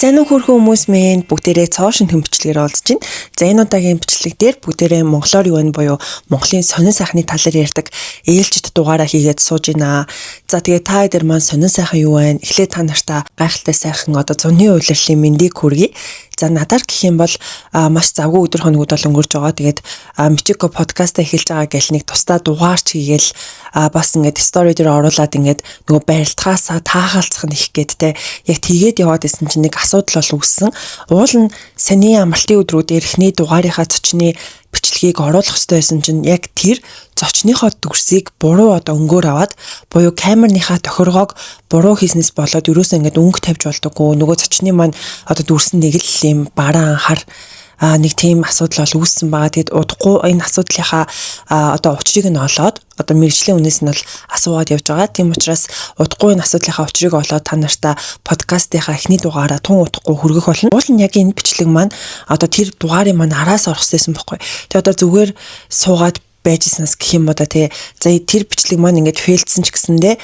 Сайн уу хөрхөн хүмүүс минь, бүгдээрээ цоо шинэ бичлэгээр уулзж байна. За, энэ удаагийн бичлэг дээр бүгдээрээ монголоор юу вэ буюу Монголын сонин сайхны талаар ярьдаг ээлжит дугаараа хийгээд сууж байна. За, тэгээ та эдэр маань сонин сайхан юу вэ? Эхлээд та нартаа гайхалтай сайхан одоо зуны улирлын мэндийг хүргэе. За, надаар гэх юм бол маш завгүй өдөр хоногуд бол өнгөрч байгаа. Тэгээд Мичико подкастаа эхэлж байгаа гэл нэг тусдаа дугаарч хийгээл бас ингээд story дээр оруулаад ингээд нөгөө барилдахаасаа таахалцах нь их гээд те яг тэгээд яваад исэн чинь нэг асуудал бол үүссэн. Уул нь саний амралтын өдрүүдээр эхний дугаарынхаа зочны бичлэгийг оруулах хэрэгтэй байсан чинь яг тэр зочныхоо дүрсийг буруу одоо өнгөөр аваад буюу камерныхаа тохиргоог буруу хийснээс болоод ерөөсөө ингээд өнгө тавьж болдоггүй, нөгөө зочны маань одоо дүрсэн нэг л юм бараан хар нэг тийм асуудал бол үүссэн байгаа. Тэгэд удахгүй энэ асуудлынхаа одоо учрыг нь олоод одоо мэргэжлийн үнээс нь бол асуугаад явж байгаа. Тийм учраас удахгүй энэ асуудлынхаа учрыг олоод та нартаа подкастынхаа эхний дугаараа тун удахгүй хүргэх болно. Уул нь яг энэ бичлэг маань одоо тэр дугаарын маань араас орох гэсэн байхгүй. Тэгээ одоо зүгээр суугаад байжсанаас гэх юм уу да тий. За, тэр бичлэг маань ингээд fail дсэн ч гэсэндээ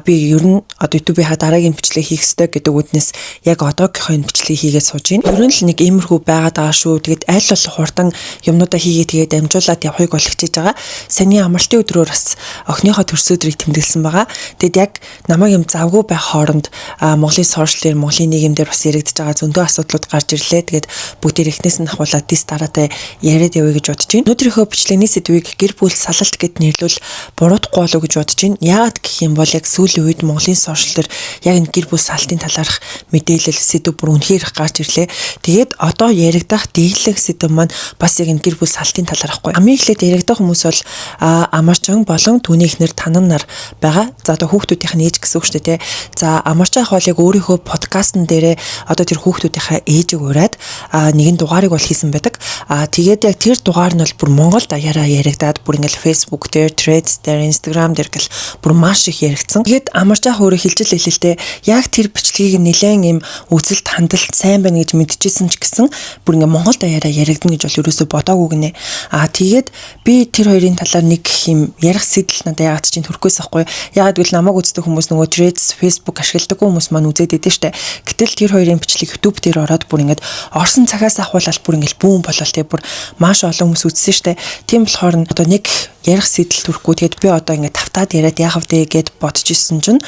би ер нь одоо YouTube-ийнхаа дараагийн бичлэг хийх ёстой гэдэг үднэс яг одоогийнхоо энэ бичлэгийг хийгээд сууж байна. Ер нь л нэг иймэрхүү байгаад байгаа шүү. Тэгээд аль болох хурдан юмнуудаа хийгээ тэгээд дамжуулаад явахыг бол хичээж байгаа. Саний амралтын өдрөөр бас охиныхоо төрсөн өдрийг тэмдэглэсэн байгаа. Тэгээд яг намайг юм завгүй байх хооронд Монголын social дээр, Монголын нийгэмдэр бас яригдж байгаа зөндөө асуудлууд гарч ирлээ. Тэгээд бүгдээр эхнээс нь ахуулаад дис дараатай яриад явъя гэж бодож байна. Өнөөдрийнхөө бичлэгний сэдвийг гэр бүл салалт гэд нэрлвэл буруудахгүй болов гэж бодож байна. Яагаад гэх юм бол яг сүүлийн үед Монголын social дээр яг энэ гэр бүл салтын талаарх мэдээлэл, сэдв бүр үнэхээр их гарч ирлээ. Тэгээд одоо яригдах дийлэх сэдв маань бас яг энэ гэр бүл салтын талаар ахгүй. Хамгийн эхлээд яригдах хүмүүс бол Амарчин болон түүний эхнэр Танан нар байгаа. За, одоо хүүхдүүдийнх нь ээж гэсэн үг шүү дээ, тий. За, Амарчин ах бол яг өөрийнхөө подкастн дээрээ одоо тэр хүүхдүүдийнхээ ээжийг ураад нэгэн дугаарыг бол хийсэн байдаг. Тэгээд яг тэр дугаар нь бол бүр Монголд аяараа яригдаад бүр ингээл Facebook дээр, Threads дээр, Instagram дээр гэл бүр маш их яригдсан. Тэгээд Амарч ах өөрөө хэлжил хэлээ л дээ. Яг тэр бичлэгийг нэлээд юм үзэлт хандлт сайн байна гэж мэдчихсэн ч гэсэн бүр ингээ Монголд аяараа яригдана гэж бол ерөөсөө бодоагүй гинэ. Тэгээд би тэр хоёрын талаар нэг юм ярих сэтэл надад ягаад ч чинь төрөхгүйс ахгүй. Ягаад гэвэл намайг үздэг хүмүүс нөгөө Threads, Facebook ашигладаггүй хүмүүс маань үзээд идэв штэ. Гэтэл тэр хоёрын бичлэг YouTube дээр ороод бүр ингээд орсон цагаас ахуулаад бүр ингээд бүүн болол те бүр маш олон хүмүүс үзсэн штэ. Тийм болохоор нь одоо нэг ярих сэтэл төрөхгүй. Тэгээд би одоо ингээд тавтаад яриад яах вэ гэд бодож исэн чинь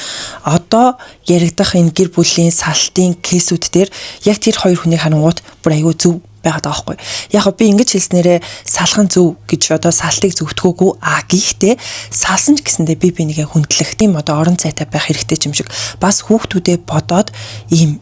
одоо яригдах энэ гэр бүлийн салтын case үүд дээр яг тэр хоёр хүнийг харангуут бүр айгүй зөв байгаад байгаа байхгүй. Яг би ингэж хэлснээрээ салхан зөв гэж одоо салтыг зөвтгөөгүй. Гэхдээ салсан ч гэсэндээ би бинийгээ хүндлэх тийм одоо орон зайтай байх хэрэгтэй юм шиг, бас хүүхдүүдээ бодоод ийм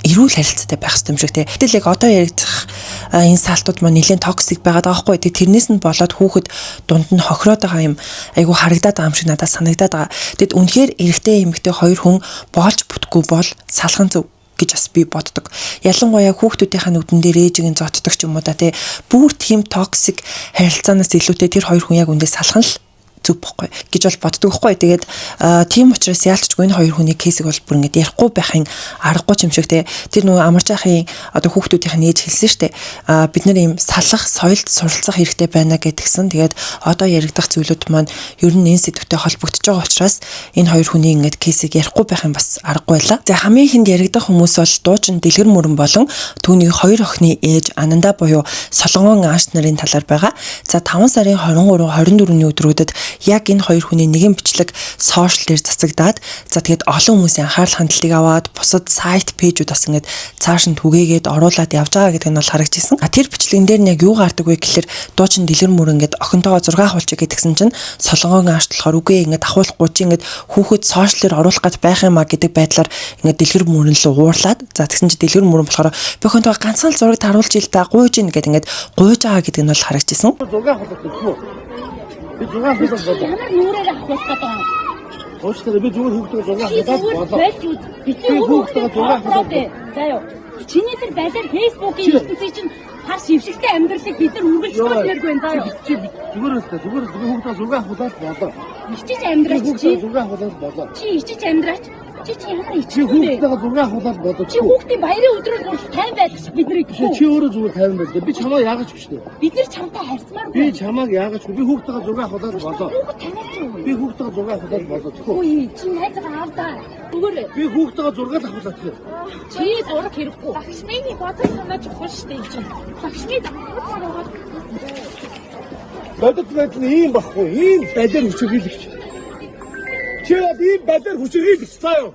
эрүүл харилцаатай байх хэрэгтэй юм шиг тий. Гэтэл яг одоо яригдах энэ салтууд маань нэлээд toxic байгаад байгаа байхгүй. Тэг тэрнээс нь болоод хүүхэд дунд нь хохироод байгаа юм айгу харагдаад байгаа юм шиг надад санагдаад байгаа. Тэгэд үнэхээр эрэгтэй эмэгтэй хоёр хүн болж бүтггүй бол салхан зөв гэж бас би боддог. Ялангуяа хүүхдүүдийнхээ нүдэн дээр ээжийг нь зоддог ч юм уу да тий. Бүр тийм toxic харилцаанаас илүүтэй тэр хоёр хүн яг үндэ салхан л зөв бохгүй гэж бол боддог хгүй. Тэгээд тийм учраас яалтчгүй энэ хоёр хүний case ийг бол бүр ингэж ярихгүй байхын аргагүй юм шиг те. Тэр нөгөө Амарч ахын одоо хүүхдүүдийнх нь ээж хэлсэн штэ. Бид нар ийм салах соёлд суралцах хэрэгтэй байна гэдгсэн. Тэгээд одоо яригдах зүйлүүд маань ер нь энэ сэдвтэй холбогдож байгаа учраас энэ хоёр хүний ингэж case ийг ярихгүй байх юм бас аргагүй байла. За, хамгийн ихэнд яригдах хүмүүс бол дуучин Дэлгэр мөрөн болон түүний хоёр охины ээж Ананда буюу Солонгон ааш нарын талаар байгаа. За, 5 сарын 23, 24-ний өдрүүдэд яг энэ хоёр хүний нэгэн бичлэг social дээр цацагдаад, за, тэгээд олон хүмүүсийн анхаарал хандлтыг аваад бусад сайт page үүд бас ингээд цааш нь түгээгээд оруулаад явж байгаа гэдэг нь бол харагдчихсан. Тэр бичлэгэн дээр нь яг юу гардаг вэ гэхэлэр дуучин Дэлгэр мөр ингээд охинтойгоо зураг авахулчих гэдгсэн чинь Солонгон ааш болохоор үгүй, ингээд авахулахгүй, чи ингээд хүүхэд social дээр оруулах гад байх юм а гэдэг байдлаар ингээд Дэлгэр мөрөн лөө уурлаад, за, тэгсэн чи Дэлгэр мөрөн болохоор би охинтойгоо ганцхан л зураг таруулж ил та, гуйж ийн гэд ингээд гуйж байгаа гэдэг нь бол харагдчихсан. Зураг авах гэдэг. Би зураг авах болоо. Ямар нүрээр авах болох гэдэг юм. Уучлаарай, би зүгээр хүүхдтэйгээ зураг Чи авах зүгээр болоо. болж үз. Бидний Би үр хүүхдтэйгээ хүүхдээ зураг авах болоо. За юу. Чиний тэр балиар Facebook-ийн ертөнцийн чинь хар шившигтэй амьдралыг бид нар үргэлжлүүлмээргүй байна заа юу. Чи зүгээр л та, зүгээр л би хүүхдтэйгээ зураг авах болоо. Ичиж Би амьдраач чи. хүүхдтэйгээ зураг авах болоо. Чи ичиж амьдраач. Чи чи ямар Чи ичээгүй бэ? хүүхдтэйгээ зураг авахулаад болоо. Чи хүүхдийн баярын өдрөөр хүртэл тайван байлгах бид нарыг Чи чи өөрөө зүгээр тайван байлаа. Би чамайг яагаад ч гэжтэй. Бид нар чамтай харьцмааргүй. Би чамайг яагаад ч би хүүхдтэйгээ зураг авахулаад болоо. Хүүхэд таниад ч юу? Би хүүхдтэйгээ зураг авахулаад болоо. Үгүй чи найзгаа аав даа. Зүгээр Би хүүхдтэйгээ зураг авахулаад тэр. чи зураг хэрэггүй. Лакшминий бодол санаа чухал шүү дээ чинь. Лакшми давхар Бодит байдал нь ийм байхгүй. Ийм балиар хүчирхийлэгч. Чи бол ийм балиар хүчирхийлэгч заа юу?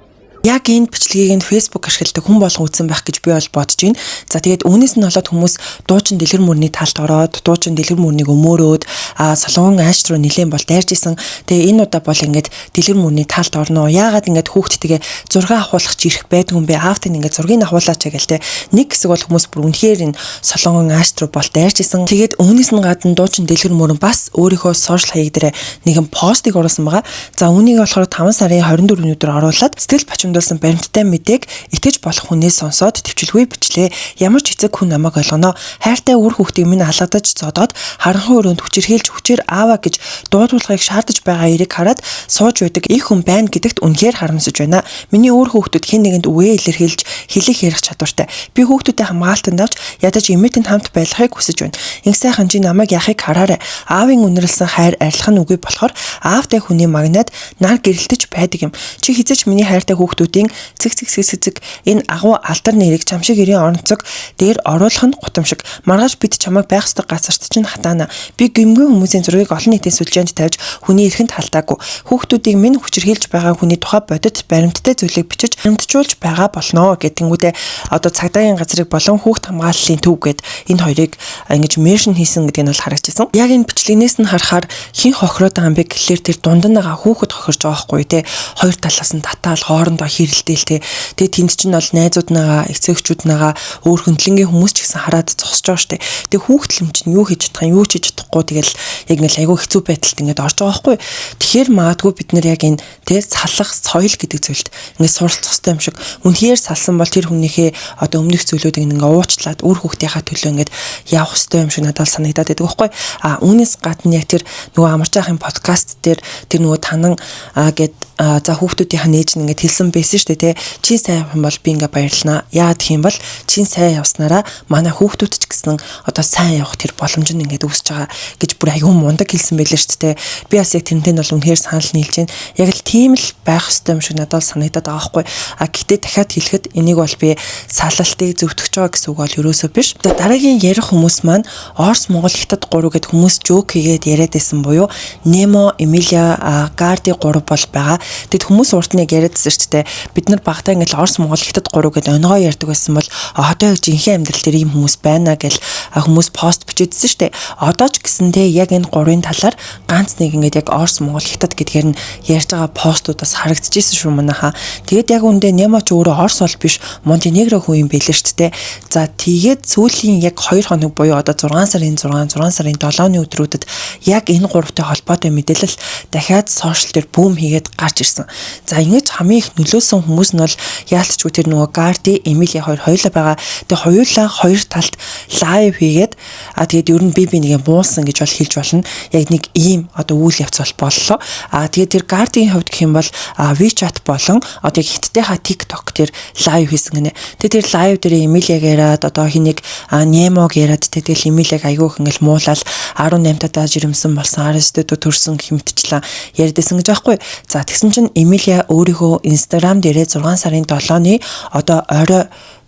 Яг энэ бичлэгийг нь Facebook ашигладаг хүн болгон үзсэн байх гэж би бол бодож байна. За тэгээд үүнээс нь болоод хүмүүс дуучин дэлгэр мөрний талд ороод дуучин дэлгэр мөрнийг өмөөрөөд солонгон ааш руу нилээн бол дайрж исэн. Тэгээ энэ удаа бол ингээд дэлгэр мөрний талд орно. Яагаад ингээд хүүхдтэйгээ зураг авахулах ч ирэх байдгүй юм бэ? Аавтыг ингээд зургийг авахулаач гэл те. Нэг хэсэг бол хүмүүс бүр үнэхээр энэ солонгон ааш руу бол дайрж исэн. Тэгээд үүнээс нь гадна дуучин дэлгэр мөрөн бас өөрийнхөө сошиал хаяг дээр нэгэн постыг оруулсан байгаа. За үүнийг болохоор 5 сарын 24-ний өдөр оруулаад сэтгэл бачимдуулсан баримттай мэдээг итгэж болох хүнээс сонсоод төвчлгүй бичлээ. Ямар ч эцэг хүн намайг ойлгоно. Хайртай үр хүүхдийг минь алгадаж зодоод харанхуй өрөөнд хүчирхийлж хүчээр аава гэж дуудуулахыг шаардаж байгаа эрийг хараад сууж байдаг их хүн байна гэдэгт үнэхээр харамсаж байна. Миний үр хүүхдүүд хэн нэгэнд үгээ илэрхийлж хэлэх ярих чадвартай. Би хүүхдүүдэд хамгаалтанд авч ядаж эмээтэнд хамт байлгахыг хүсэж байна. Инх сайхан чи намайг яхыг хараарай. Аавын үнэрлсэн хайр арилах нь үгүй болохоор аавтай хүний магнаад нар гэрэлтэж байдаг юм. Чи хизээч миний хайртай хүүхдүүдийн цэг цэг цэг цэг цэг энэ агуу алдар нэрийг чам шиг эрийн оронцог дээр оруулах нь гутамшиг. Маргааш бид чамайг байх ёстой газарт чинь хатаана. Би гэмгүй хүмүүсийн зургийг олон нийтийн сүлжээнд тавьж хүний эрхэнд халдаагүй. Хүүхдүүдийг минь хүчирхийлж байгаа хүний тухай бодит баримттай зүйлийг бичиж баримтжуулж байгаа болно гэдгингүүдээ одоо цагдаагийн газрыг болон хүүхд хамгааллын төв гэд энэ хоёрыг ингэж меншн хийсэн гэдгийг нь бол харагдчихсан. Яг энэ бичлэгнээс нь харахаар хин хохироод байгаа юм бэ гэхлээр тэр дунд нь байгаа хүүхэд хохирж байгаа байхгүй те. Хоёр талаас нь татаал хоорондоо хэрэлдээл те. Тэгээ тэнд чинь бол найзууд нагаа, эцэгчүүд нагаа, өөр хөндлөнгийн хүмүүс ч гэсэн хараад зогсож байгаа штэ. Тэгээ хүүхдэл юм чинь юу хийж чадах юм, юу ч хийж чадахгүй тэгэл яг ингээл айгүй хэцүү байдалд ингээд орж байгаа байхгүй. Тэгэхээр магадгүй бид нэр яг энэ те салах соёл гэдэг зүйлд ингээд суралцах хэрэгтэй юм шиг. Үнэхээр салсан бол тэр хүнийхээ одоо өмнөх зүйлүүдийг ингээ уучлаад үр хүүхдийнхаа төлөө ингээд явах хэрэгтэй юм шиг надад санагдаад байдаг байхгүй. А үүнээс гадна яг тэр нөгөө амарч ахын подкаст дээр тэр нөгөө танан гэд за хүүхдүүдийн нээж нь ингээд хэлсэн байсан шүү дээ те. Чин сайн явах юм бол би ингээ баярлнаа. Яагаад гэх юм бол чин сайн явснараа манай хүүхдүүд ч гэсэн одоо сайн явах тэр боломж нь ингээд үүсэж байгаа гэж бүр аюун мундаг хэлсэн байлээ шүү дээ. Би бас яг тэрнтэй нь бол үнэхээр санал нийлж байна. Яг л тийм л байх ёстой юм шиг надад санагдаад байгаа байхгүй. А гэтээ дахиад хэлэхэд энийг бол би салалтыг зөвтгөж байгаа гэсэн үг бол ерөөсөө биш. За дараагийн ярих хүмүүс маань Орос, Монгол, Хятад гурав гэд хүмүүс жоок хийгээд яриад байсан буюу Немо, Эмилия, Гарди гурав бол байгаа. Тэгэд хүмүүс урд нь яг яриадсэн шүү дээ. Бид нар багтаа ингээд Орос, Монгол, Хятад гурав гэд оногоо ярьдаг байсан бол одоо яг жинхэнэ амьдрал дээр ийм хүмүүс байна гэл хүмүүс пост бичээдсэн шүү дээ. Одоо ч гэсэндээ яг энэ гурвын талаар ганц нэг ингээд яг Орос, Монгол, Хятад гэдгээр нь ярьж байгаа постуудаас харагдчихсэн шүү манайхаа. Тэгээд яг үндэ Немо ч өөрөө Орос бол биш Монтенегро хүн юм байлээ шүү дээ. За тэгээд сүүлийн яг 2 хоног буюу одоо 6 сарын 6, 6 сарын 7-ны өдрүүдэд яг энэ гуравтай холбоотой мэдээлэл дахиад сошиал дээр бүүм хийгээд гарч ирсэн. За ингэж хамгийн их нөлөөсөн хүмүүс нь бол яалтчгүй тэр нөгөө Гарди, Эмилия хоёр хоёулаа байгаа. Тэгээ хоёулаа хоёр талд live хийгээд тэгээд ер нь би би нэг муулсан гэж бол хэлж болно. Яг нэг ийм одоо үйл явц бол боллоо. Тэгээд тэр Гардигийн хувьд гэх юм бол WeChat болон одоо яг хиттайхаа TikTok дээр live хийсэн гинэ. Тэгээ тэр live дээр Эмилияг яриад одоо хэнийг Немог яриад тэгэл Эмилияг айгүйх ингээл муулаад 18 тадаа жирэмсэн болсон 19 дэ төрсөн хэмтчлэн яриадсэн гэж аахгүй. За тэгсэн чинь Эмилия өөрийнхөө Instagram дээрээ 6 сарын 7-ны одоо орой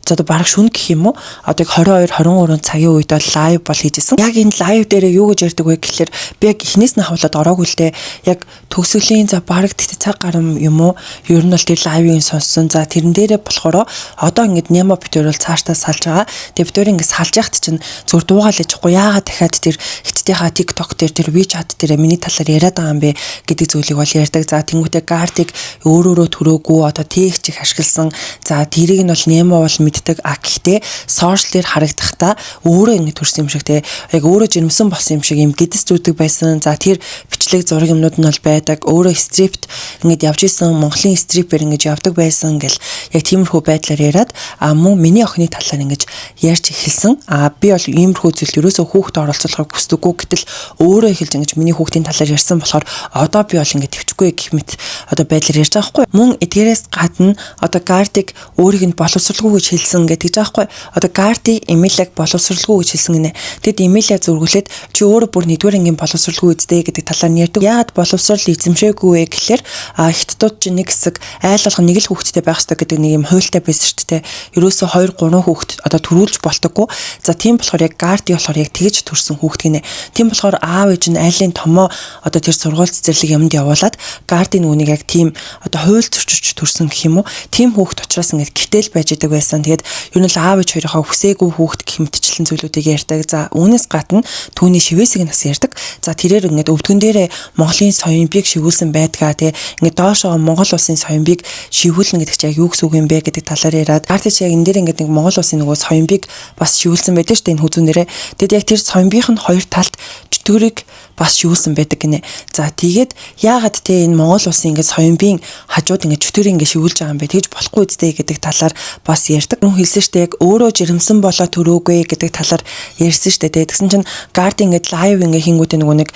за одоо бараг шүн гэх юм уу? Одоо яг 22 23 цагийн үед бол live бол хийжсэн. Яг энэ live дээрээ юу гэж ярьдаг вэ гэхлээр би яг эхнээс нь хавлаад ороогүй л дээ. Яг төгсгөлийн за бараг тэгтээ цаг гарам юм уу? Ер нь бол тэр live-ыг сонссон. За тэрэн дээрээ болохоор одоо ингэж Немо битэр бол цаашдаа салж байгаа. Тэгээ битэр ингэ салж яхад чинь зүгээр дуугаал яжихгүй. Яагаад дахиад тэр хиттийнхаа TikTok дээр тэр WeChat дээр миний талаар яриад байгаа юм бэ гэдэг зүйлийг бол ярьдаг. За тэнгуүтэ Гартыг өөрөөрөө төрөөгүй одоо тэгч их ашигласан. За тэрийг нь бол Немо бол мэддэг. А гэхдээ сошиал дээр харагдахдаа өөрөө ингэ төрсөн юм шиг те яг өөрөө жирэмсэн болсон юм шиг юм гэдэс зүүдэг байсан. За тэр бичлэг зураг юмнууд нь бол байдаг. Өөрөө стрипт ингэж явж исэн Монголын стрипер ингэж явдаг байсан гэл яг тиймэрхүү байдлаар яриад а мөн миний охины талаар ингэж ярьж эхэлсэн. А би бол иймэрхүү зүйл ерөөсөө хүүхд оролцуулахыг хүсдэггүй, гэтэл өөрөө эхэлж ингэж миний хүүхдийн талаар ярьсан болохоор одоо би бол ингэ төвчгүй гэх мэт одоо байдлаар ярьж байгаа байхгүй. Мөн эдгээрээс гадна одоо Гардиг өөрийг нь боловсралгүй гэж хэлсэн гэдэг байгаа байхгүй. Одоо Гарди Эмилиаг боловсралгүй гэж хэлсэн гинэ. Тэгэд Эмилиа зөргүүлээд чи өөрөө бүр нэгдүгээр ангийн боловсралгүй үсттэй гэдэг талаар нь ярьдаг. Яагаад боловсрал эзэмшээгүй вэ гэхлээр хятадууд чинь нэг хэсэг айл болгон нэг л хүүхэдтэй байх хэрэгтэй гэдэг нэг юм хуультай байсан шүү дээ. Ерөөсөө 2 3 хүүхэд одоо төрүүлж болтоггүй. За, тийм болохоор яг Гарди болохоор яг тэгж төрсэн хүүхэд гинэ. Тийм болохоор аав ээж нь айлын томоо одоо тэр сургууль цэцэрлэг юмд явуулаад Гарди нүунийг яг тийм одоо хууль зөрчиж төрсэн гэх юм уу. Тийм хүүхэд учраас ингээд гэртэл байж идэг байсан. Тэгээд ер нь л аав ээж хоёрынхоо хүсээгүй хүүхэд гэх мэтчлэн зүйлүүдийг ярьдаг. За, үүнээс гадна түүний шивээсийг нас ярьдаг. За, тэрээр ингээд өвдгөн дээрээ Монголын соёмбыг шивүүлсэн байдгаа, тий, ингээд доошоо Монгол улсын соёмбыг шивүүлнэ гэдэг чинь яг юу гэсэн үг юм бэ гэдэг талаар яриад, Гарти чи яг энэ дээр ингээд нэг Монгол улсын нөгөө соёмбыг бас шивүүлсэн байдаг шүү дээ энэ хүзүүн дээрээ. Тэгэд яг тэр соёмбийнх нь хоёр талд чөтгөрийг бас шивүүлсэн байдаг гинэ. За, тэгээд яагаад те энэ Монгол улсын ингээд соёмбын хажууд ингээд чөтгөрийг ингээд шивүүлж байгаа юм бэ? Тэгж болохгүй үстэй гэдэг талаар бас ярьдаг. Нүн хэлсэн шүү дээ, яг өөрөө жирэмсэн болоо төрөөгүй гэдэг талаар ярьсан шүү дээ. Тэгсэн чинь Гарди ингээд live ингээд хийнгүүтээ нөгөө нэг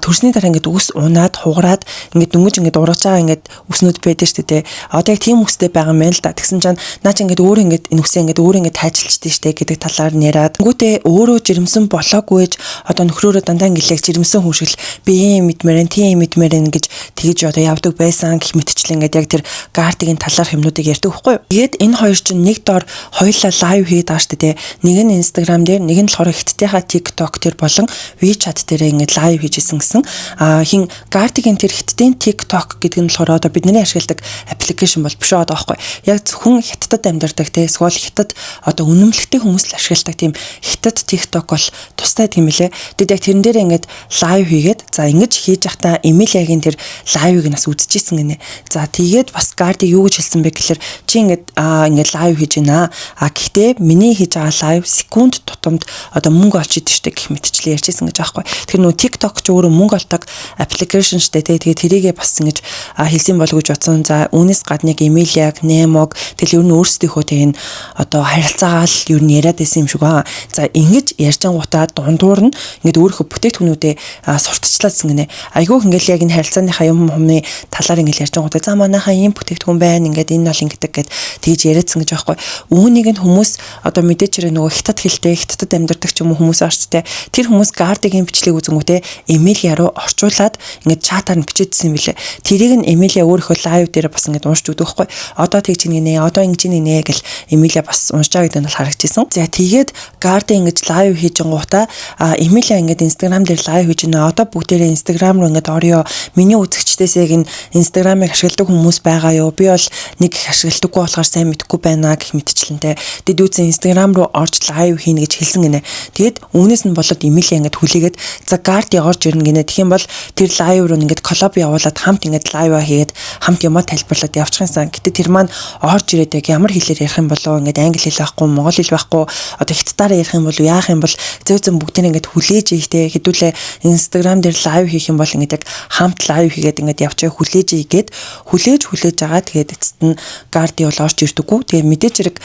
төрсний дараа ингээд үс унаад хугараад ингээд дөнгөж ингээд ургаж байгаа ингээд үснүүд байдаг шүү дээ. Одоо яг тийм үстэй байгаа юм байна л да. Тэгсэн чинь наа чи ингээд өөрөө ингээд энэ үсээ ингээд өөрөө ингээд тайжилчдээ шүү дээ гэдэг талаар нь яриад. Тэнгүүтээ өөрөө жирэмсэн болоогүйж одоо нөхрөөрөө дандаа ингээд яг жирэмсэн хүн шиг л би ийм мэдмээрэн, тийм мэдмээрэн гэж тэгж одоо явдаг байсан гэх мэтчлэн ингээд яг тэр Гартигийн талаарх юмнуудыг ярьдаг байхгүй юу. Тэгээд энэ хоёр чинь нэг дор хоёулаа live хийгээд байгаа шүү дээ. Нэг нь Instagram дээр, нэг нь болохоор хятадынхаа TikTok дээр болон WeChat дээр ингээд live хийж исэн гэсэн. А хин Гартигийн тэр хятадын TikTok гэдэг нь болохоор одоо бидний ашигладаг application бол биш байгаа байхгүй. Яг зөвхөн хятадд амьдардаг те, эсвэл хятад одоо үнэмлэхтэй хүмүүс л ашигладаг тийм хятад TikTok бол тустай юм лээ. Тэгэд яг тэрэн дээр ингээд live хийгээд, за, ингэж хийж байхдаа Эмилиагийн тэр live-ыг нас үзчихсэн гинэ. За, тэгээд бас Гарди юу гэж хэлсэн бэ гэхээр чи ингээд ингээд live хийж байна. А гэхдээ миний хийж байгаа live секунд тутамд одоо мөнгө олж идэв штэ гэх мэтчлээ ярьжсэн гэж аахгүй. Тэгэхээр нөгөө TikTok ч өөрөө мөнгө олдог application штэ те. Тэгээд тэрийгээ бас ингэж хэлсэн болов гэж бодсон. За, үүнээс гадна яг Эмилиаг, Немог тэгэл ер нь өөрсдийнхөө тэг энэ одоо харилцаагаа л ер нь яриад байсан юм шиг байгаа. За, ингэж ярьжангуудаа дундуур нь ингээд өөрийнхөө бүтээгдэхүүнүүдээ сурталчлаадсан гинэ. Айгүйх ингээл яг энэ харилцааныхаа юм хумны талаар ингээл ярьжангуудаа за, манайхаа ийм бүтээгдэхүүн байна, ингээд энэ бол ингэдэг гэд тэгж яриадсан гэж байхгүй. Үүнийг нь хүмүүс одоо мэдээч хэрэг нөгөө хятад хэлтэй, хятадд амьдардаг ч юм уу хүмүүс арчтай, тэр хүмүүс Гардигийн бичлэг үзэнгүүтээ Эмилиа руу орчуулад ингээд чатаар нь бичээдсэн юм билээ. Тэрийг нь Эмилиа өөрийнхөө live дээр бас ингээд уншиж өгдөг байхгүй. Одоо тэгж гинэ, одоо ингэж гинэ гэл Эмилиа бас уншиж байгаа гэдэг нь бол харагдчихсан. За, тэгээд Гарди ингэж live хийж ангуудаа Эмилиа ингээд Instagram дээр live хийж байна. Одоо бүгдээрээ Instagram руу ингээд орё. Миний үзэгчдээс яг энэ Instagram-ыг ашигладаг хүмүүс байгаа юу? Би бол нэг их ашигладаггүй болохоор сайн мэдэхгүй байна гэх мэтчлэнтэй. Тэд үүсэн Instagram руу орж live хийнэ гэж хэлсэн гинэ. Тэгээд үүнээс нь болоод Эмилиа ингээд хүлээгээд, за, Гарди орж ирнэ гинэ. Тэгэх юм бол тэр live руу ингээд collab явуулаад хамт ингээд live хийгээд хамт юмаа тайлбарлаад явчих юмсан. Гэтэ тэр маань орж ирээд яг ямар хэлээр ярих юм болоо, ингээд англи хэл байхгүй, монгол хэл байхгүй, одоо хятадаараа ярих юм бол яах юм бол зөв зөв бүгдийг ингээд хүлээж ийхтэй хэдүүлээ Instagram дээр live хийх юм бол ингээд яг хамт live хийгээд ингээд явчихаа, хүлээж ийгээд хүлээж хүлээж байгаа. Тэгээд эцэст нь Гарди бол орж ирдэггүй. Тэгээд мэдээж хэрэг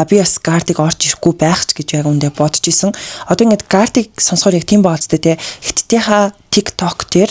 би бас Гардиг орж ирэхгүй байх ч гэж яг үндэ бодож исэн. Одоо ингээд Гардиг сонсохоор яг тийм байгаа те, хятадынхаа TikTok дээр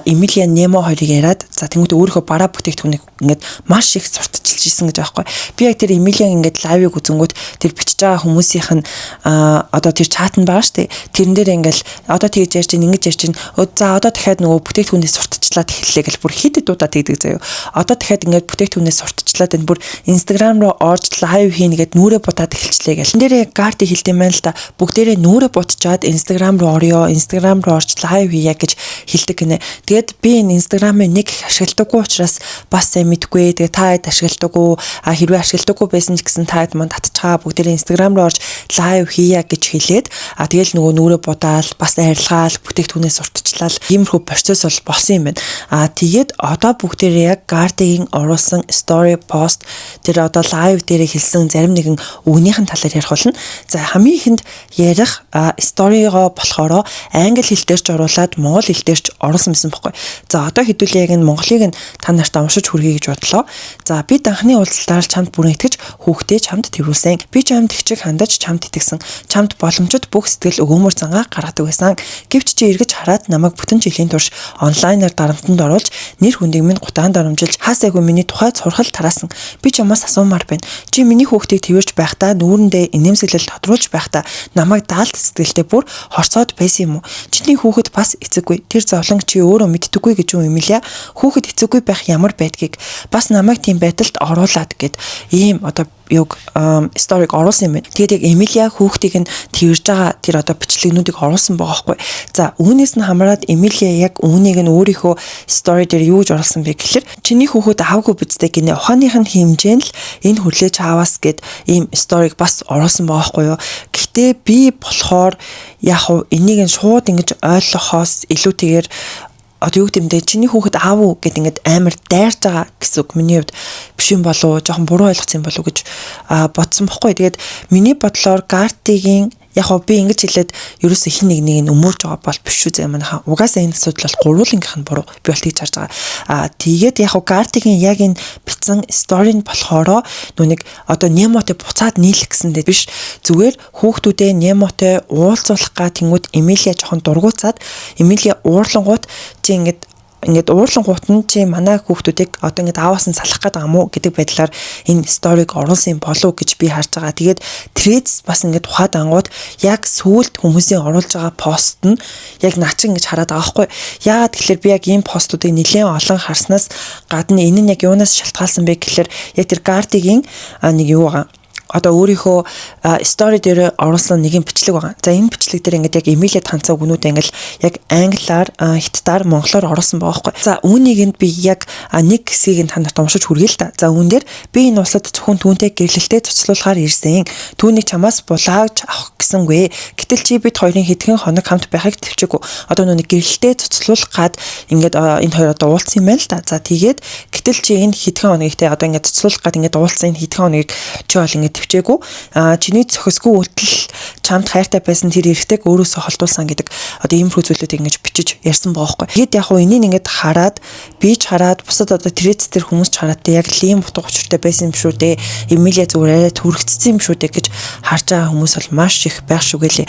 Эмилия Немо хоёрыг яриад, за, тэнгуүтээ өөрийнхөө бараа бүтээгдэхүүнийг ингээд маш их сурталчилж исэн гэж байгаа байхгүй. Би яг тэр Эмилия ингээд live-ыг үзэнгүүт тэр бичиж байгаа хүмүүсийнх нь одоо тэр чат нь байгаа шүү дээ. Тэрэн дээр ингээд одоо тэгж ярьж чинь, ингэж ярьж чинь, за, одоо дахиад нөгөө бүтээгдэхүүнээс сурталчлаад эхэллээ гэл бүр хэд хэд удаа тэгдэг заяо. Одоо дахиад ингээд бүтээгдэхүүнээс сурталчлаад энэ бүр Instagram руу орж live хийнэ гэд нүрээ будаад эхэлчлээ гэл. Энд дээрээ Гарди хэлдэм байна л да. Бүгдээрээ нүрээ будчаад Instagram руу орё, Instagram руу орж live хийя гэж хэлдэг гинэ. Тэгээд би энэ Instagram-ыг нэг их ашигладаггүй учраас бас сайн мэдэхгүй. Тэгээд та хэд ашигладаг уу? А хэрвээ ашигладаггүй байсан ч гэсэн та хэд манд татчихаа, бүгдээрээ Instagram руу орж live хийя гэж хэлээд, а тэгэл нөгөө нүрээ будаал, бас арилгаал, бүтээгдэхүүнээ сурталчлал, иймэрхүү процесс бол болсон юм байна. А тэгээд одоо бүгдээрээ яг Гардигийн оруулсан story post тэр одоо live дээр хэлсэн зарим нэгэн үгнийхэн талаар ярих болно. За, хамгийн ихэнд ярих story-гоо болохоор англи хэл дээр ч оруулаад, монгол хэл дээр ч оруулсан байсан байхгүй. За, одоо хэдүүлээ яг энэ монголыг нь та нарт уншиж хүргэе гэж бодлоо. За, би анхны уулзалтаар чамд бүрэн итгэж хүүхдээ чамд тэрвүүлсэн. Би чамд тэгчиг хандаж чамтай чамд итгэсэн. Чамд боломжит бүх сэтгэл өгөөмөр зангаа гаргадаг байсан. Гэвч чи эргэж хараад намайг бүтэн жилийн турш онлайнаар дарамтанд оруулж нэр хүндийг минь гутаанд оромжилж хаасайгүй миний тухай цурхал тараасан. Би чамаас асуумаар байна. Чи миний хүүхдийг тэрвэрч байхдаа нүүрэндээ инээмсэглэл тодруулж байхдаа намайг даалт сэтгэлтэй бүр хорцоод байсан юм уу? Чиний хүүхэд бас эцэггүй. Тэр зовлон чи өөрөө мэддэггүй гэж юу Эмилия? Хүүхэд эцэггүй байх ямар байдгийг бас намайг тийм байдалд оруулаад гэд ийм одоо юг story г оруулсан юм байна. Тэгээд яг Эмилия хүүхдийг нь тэрж байгаа тэр одоо бичлэгнүүдийг оруулсан байгаа байхгүй. За, үүнээс нь хамраад Эмилия яг үүнийг нь өөрийнхөө story дээр юу гэж оруулсан бэ гэхээр чиний хүүхэд аавгүй биз дээ гинэ, ухааных нь хэмжээ нь л энэ хүлээж аваас гэд ийм story г бас оруулсан байгаа байхгүй юу. Гэхдээ би болохоор яг хуу энийг нь шууд ингэж ойлгохоос илүүтэйгээр одоо юу гэмдэ, чиний хүүхэд аав уу гэд ингээд амар дайрж байгаа гэсэн үг миний хувьд биш юм болов уу, жоохон буруу ойлгосон юм болов уу гэж бодсон бохгүй. Тэгээд миний бодлоор Гартигийн яг хоо би ингэж хэлээд ерөөсөө хин нэг нэг нь өмөрж байгаа бол биш шүү зэ, манайхаа. Угаасаа энэ асуудал бол гурвуулангийнх нь буруу. Би бол тэгж харж байгаа. Тэгээд яг хоо Гартигийн яг энэ бичсэн story нь болохоро нүг одоо Немотой буцаад нийлэх гэсэн дээ биш. Зүгээр хүүхдүүдээ Немотой уулзуулах га тэнгууд Эмилия жоохон дургуутсаад, Эмилия уурлангууд чи ингээд уурлангуут нь чи манай хүүхдүүдийг одоо ингээд ааваас нь салах гээд байгаа юм уу гэдэг байдлаар энэ story г оруулсан юм болов гэж би харж байгаа. Тэгээд Threads бас ингээд ухаад ангууд яг сүүлд хүмүүсийн оруулж байгаа пост нь яг наа чи ингэж хараад байгаа байхгүй. Яагаад гэхээр би яг ийм постуудыг нэлээд олон харснаас гадна энэ нь яг юунаас шалтгаалсан бэ гэхээр яг тэр Гартигийн нэг юу байгаа, одоо өөрийнхөө story дээр оруулсан нэгэн бичлэг байгаа. За, энэ бичлэг дээр ингээд яг Эмилиад хандсан үгнүүд ингээд яг англиар, хятадаар, монголоор оруулсан байгаа байхгүй. За, үүнийг нь би яг нэг хэсгийг нь та нарт уншиж хүргэе л та. За, үүн дээр би энэ улсад зөвхөн түүнтэй гэрлэлтэд цуцлуулахаар ирсэн. Түүнийг чамаас булааж авах гэсэнгүй. Гэтэл чи бид хоёрын хэдхэн хоног хамт байхыг тэвчээгүй. Одоо нүг гэрлэлтэд цуцлуулах гад ингээд энэ хоёр одоо уулзсан юм байна л та. За, тэгээд гэтэл чи энэ хэдхэн хоногийг те одоо ингээд цуцлуулах гад ингээд уулзсан энэ хэдхэн хоногийг чи бол ингээд тэвчээгүй. Чиний зохисгүй үйлдэл чамд хайртай байсан тэр эрэгтэйг өөрөөсөө холдуулсан гэдэг одоо иймэрхүү зүйлүүдийг ингэж бичиж ярьсан байгаа байхгүй. Тэгэд яг хуу энийг ингээд хараад, би ч хараад, бусад одоо Threads дээр хүмүүс ч хараад те яг л ийм утга учиртай байсан юм шүү дээ. Эмилия зүгээр арай түргэцсэн юм шүү дээ гэж харж байгаа хүмүүс бол маш их байх шүү гэлээ.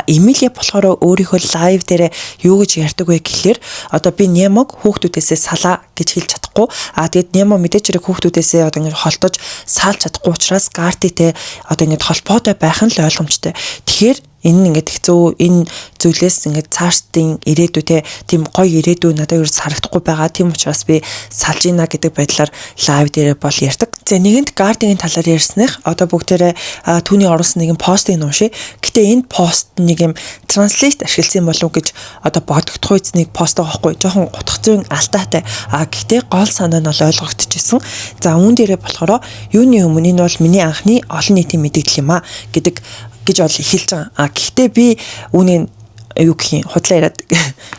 Эмилия болохоор өөрийнхөө live дээр юу гэж ярьдаг вэ гэхлээр одоо би Немог хүүхдүүдээсээ салаа гэж хэлж чадахгүй. Тэгээд Немо мэдээж хэрэг хүүхдүүдээсээ одоо ингэж холдож салж чадахгүй учраас Гартитэй одоо ингэж холбоотой байх нь л ойлгомжтой. Тэгэхээр энэ нь ингээд хэцүү, энэ зүйлээс ингээд цаашдын ирээдүй те тийм гоё ирээдүй надад ерөөс харагдахгүй байгаа. Тийм учраас би салж ийна гэдэг байдлаар live дээрээ бол ярьдаг. За, нэгэнт Гартигийн талаар ярьсных одоо бүгдээрээ түүний оруулсан нэгэн постыг уншия. Гэтэ энэ пост нэг юм translate ашигласан болов уу гэж одоо бодогдох үйц нэг пост байгаа байхгүй. Жоохон утга зүйн алдаатай. Гэхдээ гол санаа нь бол ойлгогдчихсэн. За, үүн дээрээ болохоор юуны өмнө энэ бол миний анхны олон нийтийн мэдээлэл юм а гэдэг гэж бол эхэлж байгаа. Гэхдээ би үүнийг юу гэх юм, худлаа яриад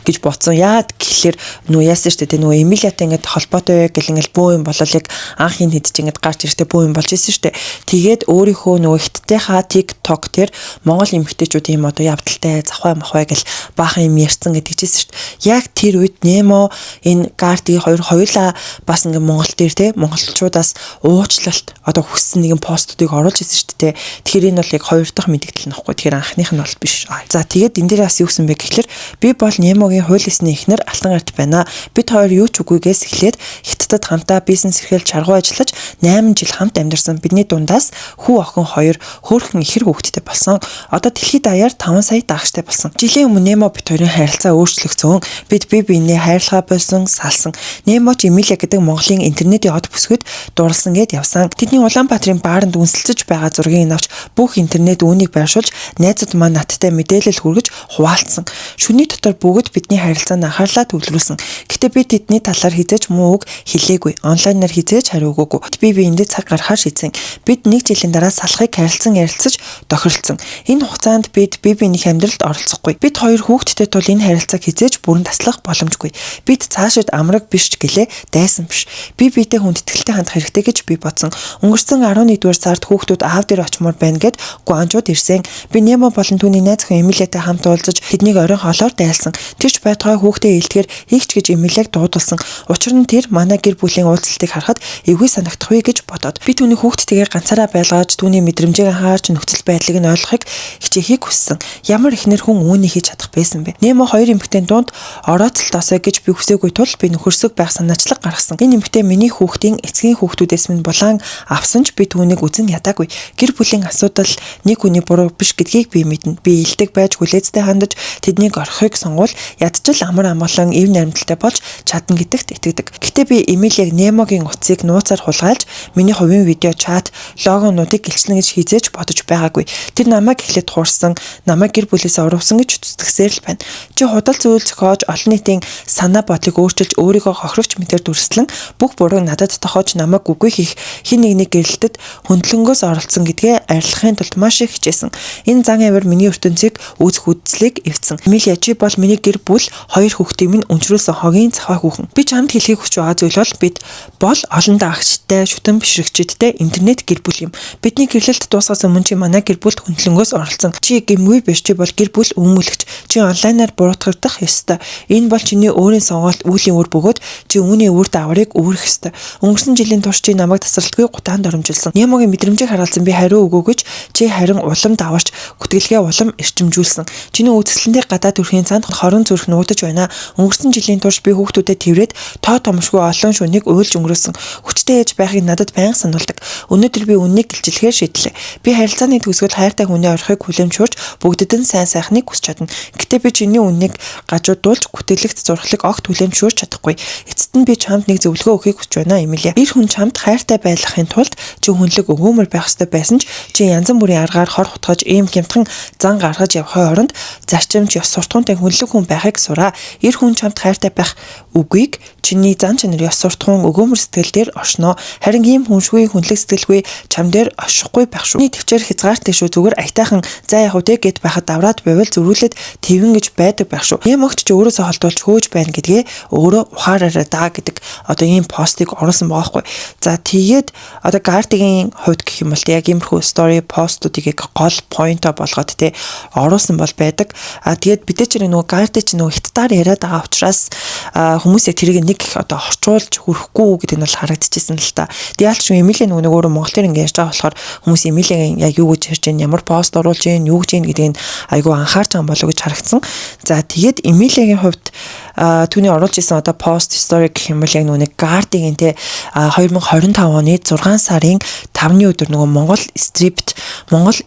гэж бодсон. Яагаад гэхлээр нүү яасан шүү дээ. Нөгөө Эмилиатай ингээд холбоотой гэл ингээд бөө юм болол яг анх энэ хэд ч ингээд гарч ирэхдээ бөө юм болж исэн шүү дээ. Тэгээд өөрийнхөө нөгөө хиттийнхаа TikTok дээр Монгол эмэгтэйчүүд ийм одоо явдалтай завхай махвай гэл баахан юм ярьсан гэдэг чийсэн шүү дээ. Яг тэр үед Немо энэ Гарти хоёр хоёулаа бас ингээд Монгол дээр те монголчуудаас уучлалт одоо хүссэн нэгэн постуудыг оруулж исэн шүү дээ. Тэгэхээр энэ бол яг хоёр дахь мэдээлэл нөхгүй. Тэгэхээр анхных нь бол биш. За, тэгээд энэ дээр бас юу гэсэн бэ гэхлээр би бол Немогийн хууль ёсны эхнэр Алтан гарт байна. Бид хоёр юу ч үгүйгээс эхлээд Хятадд хамтаа бизнес эрхэлж, чаргуу ажиллаж 8 жил хамт амьдарсан. Бидний дундаас хүү охин хоёр хөөрхөн ихэр хүүхэдтэй болсон. Одоо дэлхийд даяар 5 сая дагагчтай болсон. Жилийн өмнө Немо бид хоёрын харилцаа өөрчлөгдсөн. Бид бие биенээ хайрлахаа болсон, салсан. Немо ч Эмилия гэдэг Монголын интернетийн од бүсгүйд дурлсан гэд явсан. Тэдний Улаанбаатарын бааранд үнсэлцэж байгаа зургийг авч бүх интернет үүнийг байршуулж найзууд маань надтай мэдээлэл хүргэж хуваалцсан. Шүний дотор бүгд бидний харилцаанд анхаарлаа төвлөрүүлсэн. Гэтэ би тэдний талаар хэзээ ч муу үг хэлээгүй. Онлайнаар хэзээ ч хариу өгөөгүй. Би биендээ цаг гаргахаар шийдсэн. Бид нэг жилийн дараа салахыг харилцан ярилцаж тохиролцсон. Энэ хугацаанд бид бие биенийх амьдралд оролцохгүй. Бид хоёр хүүхэдтэй тул энэ харилцааг хэзээ ч бүрэн таслах боломжгүй. Бид цаашид амраг биш ч гэлээ дайсан биш. Би биедээ хүндэтгэлтэй хандах хэрэгтэй гэж би бодсон. Өнгөрсөн 11-р сард хүүхдүүд аав дээр очимоор байна гэд Гуанчууд ирсэн. Би Немо болон түүний найз охин Эмилиатай хамт уулзаж уулзаж тэднийг оройн хоолоор дайлсан. Тэр ч байтугай хүүхдээ илтгэхээр хийгч гэж Эмилияг дуудулсан. Учир нь тэр манай гэр бүлийн уулзалтыг харахад эвгүй санагдах вэ гэж бодоод. Би түүний хүүхдтэйгээ ганцаараа байлгаж түүний мэдрэмжийг анхаарч нөхцөл байдлыг нь ойлгохыг хичээхийг хүссэн. Ямар эхнэр хүн үүнийг хийж чадах байсан бэ? Немо хоёр эмэгтэйн дунд орооцолтоосой гэж би хүсээгүй тул би нөхөрсөг байх санаачлаг гаргасан. Энэ эмэгтэй миний хүүхдийн эцгийн хүүхдүүдээс минь булаан авсан ч би түүнийг үзэн ядаагүй. Гэр бүлийн асуудал нэг хүний буруу биш гэдгийг би мэднэ. Би илдэг байж хүлээцтэй хандаж тэднийг орхихыг сонгуул ядчил амар амгалан эв наримталтай болж чадна гэдэгт итгэдэг. Гэхдээ би Эмилияг Немогийн утсыг нууцаар хулгайлж миний хувийн видео чат логонуудыг гэлчлэн гэж хизээж бодож байгаагүй. Тэр намайг эхлээд хуурсан, намайг гэр бүлээсээ уруулсан гэж зүтгэсээр л байна. Чи худал зүйл зохиож олон нийтийн санаа бодлыг өөрчилж өөрийгөө хохирогч мэтэр дүрслэн бүх бурууг надад тохиож намайг үгүй хийх хин нэгний гэрэлтэд хөндлөнгөөс оролцсон гэдгээ арилгахын тулд маш их хичээсэн. Энэ зан авир миний ертөнцийг үүсэх үзлийг эвдсэн. Эмилия, чи бол миний гэр бүл хоёр хүүхдийг минь өнчрүүлсэн хогийн цаваа хүүхэн. Би чамд хэлхийг хүсэж байгаа зүйл бол бид бол олон дагагчтай, шүтэн бишрэгчидтэй интернет гэр бүл юм. Бидний гэрлэлт дуусахаас өмнө чи манай гэр бүлд хөндлөнгөөс оролцсон. Чи гэмгүй биш, чи бол гэр бүл өмүүлэгч. Чи онлайнаар буруутгагдах ёстой. Энэ бол чиний өөрийн сонголт, үүлийн үр бөгөөд чи үүний үр дагаврыг үүрэх ёстой. Өнгөрсөн жилийн турш чи намайг тасралтгүй гутаанд оромжилсан. Немогийн мэдрэмжийг харгалзан би хариу өгөөгүй ч чи харин улам даварч гүтгэлгээ улам эрчимжүүлсэн. Чиний үзэсгэлэнтэй гадаад төрхийн цаанд хорон зүрх нуудаж байна. Өнгөрсөн жилийн турш би хүүхдүүдэд тэрвэрэд тоо томшгүй олон шөнийг уйлж өнгөрөөсөн. Хүчтэй ээж байхыг надад байнга сануулдаг. Өнөөдөр би үннийг гэлчлэхээр шийдлээ. Би харилцааны төгсгөл хайртай хүний орхихыг хүлээн зөвшөөрч бүгдэд нь сайн сайхныг хүсч чадна. Гэхдээ би чиний үннийг гажуудуулж гүтгэлэгт зурхлыг огт хүлээн зөвшөөрч чадахгүй. Эцэст нь би чамд нэг зөвлөгөө өгөхийг хүсэж байна, Эмилия. Эр хүн чамд хайртай байлгахын тулд чи хүнлэг өгөөмөр байх ёстой байсан ч чи янз бүрийн аргаар хор хутгаж ийм хямдхан зан гаргаж явахын оронд зарчимч ёс суртахуунтай хүнлэг хүн байхыг сураа. Эр хүн чамд хайртай байх үгийг чиний зан чанар, ёс суртахуун, өгөөмөр сэтгэл дээр оршино. Харин ийм хүншгүй, хүнлэг сэтгэлгүй чам дээр оршихгүй байх шүү. Миний төвчээр хязгаартай шүү. Зүгээр аятайхан за яг үү гэд байхад давраад байвал зөрүүлээд твэн гэж байдаг байх шүү. Ийм огт чи өөрөөсөө холдуулж хөөж байна гэдгээ өөрөө ухаараарай даа гэдэг одоо ийм постыг оруулсан байгаа хгүй. За, тэгээд одоо Гартигийн хувьд гэх юм бол яг иймэрхүү story постуудыг яг гол point оо болгоод те оруулсан бол байдаг. А тэгээд бид ч нөгөө Гарти чи нөгөө хятадаар яриад байгаа учраас хүмүүс яг тэрийг нэг их одоо орчуулж хүрэхгүй гэдэг нь бол харагдчихсэн л та. Тэгээд яалч Эмилийн нөгөө нэг өөрөө монгол дээр ингэ ярьж байгаа болохоор хүмүүс Эмилийн яг юу гэж ярьж байна, ямар пост оруулж байна, юу гэж байна гэдгийг айгүй анхаарч байгаа болов уу гэж харагдсан. За, тэгээд Эмилиагийн хувьд түүний оруулж исэн одоо пост story гэх юм бол яг нөгөө нэг Гартигийн те 2025 оны 6 сарын 5-ны өдөр нөгөө Монгол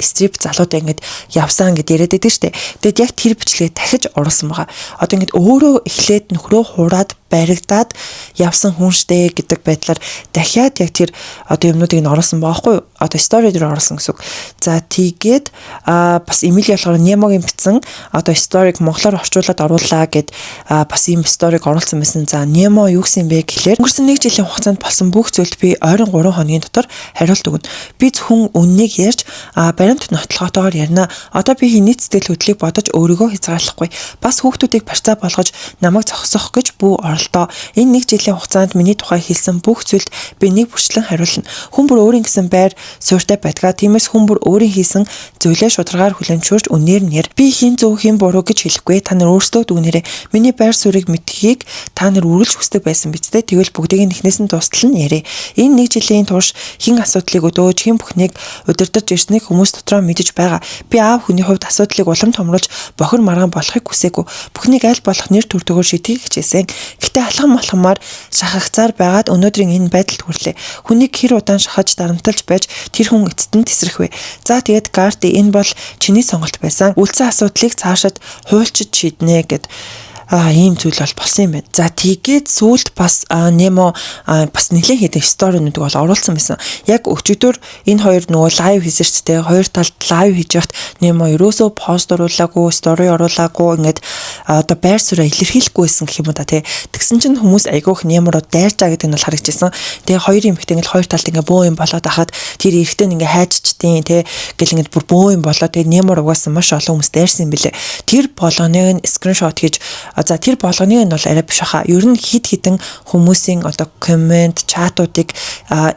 strip залуудаа ингэж явсан гэд яриад байдаг штэ. Тэгэд яг тэр бичлэгээ дахиж оруулсан байгаа. Одоо ингэж өөрөө эхлээд нөхрөө хуураад баригдаад явсан хүн штэ гэдэг байдлаар дахиад яг тэр одоо юмнуудыг нь оруулсан байгаа хгүй юу? Одоо story дээр оруулсан гэсэн үг. За, тэгээд бас Эмили болохоор Немогийн бичсэн одоо story г монголоор орчуулад оруулаа гэд бас ийм story г оруулсан байсан. За, Немо юу гэсэн бэ гэхлээр өнгөрсөн нэг жилийн хугацаанд болсон бүх зүйлд би ойрон 3 хоногийн дотор хариулт өгнө. Би зөвхөн үннийг ярьж баримт нотлохоотойгоор ярина. Одоо би хэний сэтгэл хөдлөлийг бодож өөрийгөө хязгаарлахгүй. Бас хүүхдүүдийг барьцаа болгож намайг зогсоох гэж бүү оролдоо. Энэ нэг жилийн хугацаанд миний тухай хэлсэн бүх зүйлд би нэг бүрчлэн хариулна. Хүн бүр өөрийн гэсэн байр суурьтай байдгаа. Тиймээс хүн бүр өөрийн хийсэн зүйлээ шударгаар хүлээн зөвшөөрч үнээр нь яр. Би хэн зөв, хэн буруу гэж хэлэхгүй. Та нар өөрсдөө дүгнээрэй. Миний байр суурийг мэдэхийг та нар үргэлж хүсдэг байсан биз дээ. Тэгвэл бүгдийг нь эхнээс нь дуустал нь яриа. Энэ нэг жилийн турш хэн асуудлыг өдөөж, хэн бүхнийг удирдах ирснийг хүмүүс дотроо мэдэж байгаа. Би аав хүний хувьд асуудлыг улам томруулж бохир маргаан болохыг хүсээгүй. Бүхнийг аль болох нэр төртөгөөр шийдэхийг хичээсэн. Гэхдээ алхам алхамаар шахагцаар байгаад өнөөдрийн энэ байдалд хүрлээ. Хүнийг хэр удаан шахаж дарамталж байж тэр хүн эцэст нь тесрэх вэ? За, тэгээд Гарти, энэ бол чиний сонголт байсан. Үлдсэн асуудлыг цаашид хуульчид шийднэ гэд ийм зүйл бол болсон юм байна. За, тэгээд сүүлд бас Немо бас нэлээд хэдэн story нуудыг бол оруулсан байсан. Яг өчигдөр энэ хоёр нөгөө live хийсэн шүү дээ. Хоёр талд live хийж яхад Немо ерөөсөө пост оруулаагүй, story оруулаагүй, ингээд одоо байр сууриа илэрхийлэхгүй байсан гэх юм уу та тий. Тэгсэн чинь хүмүүс айгүйх Немо руу дайрч байгаа гэдэг нь бол харагдчихсан. Тэгээ хоёр юм ихтэй ингээд хоёр талд ингээд бөө юм болоод ахад тэр эрэгтэй нь ингээд хайччдیں тий гэл ингээд бүр бөө юм болоо. Тэгээ Немо угаасаа маш олон хүмүүс дайрсан юм билэ. Тэр болгоныг нь screenshot хийж За, тэр болгоны нь бол арай биш хаа. Ер нь хэд хэдэн хүмүүсийн одоо comment, chat уудыг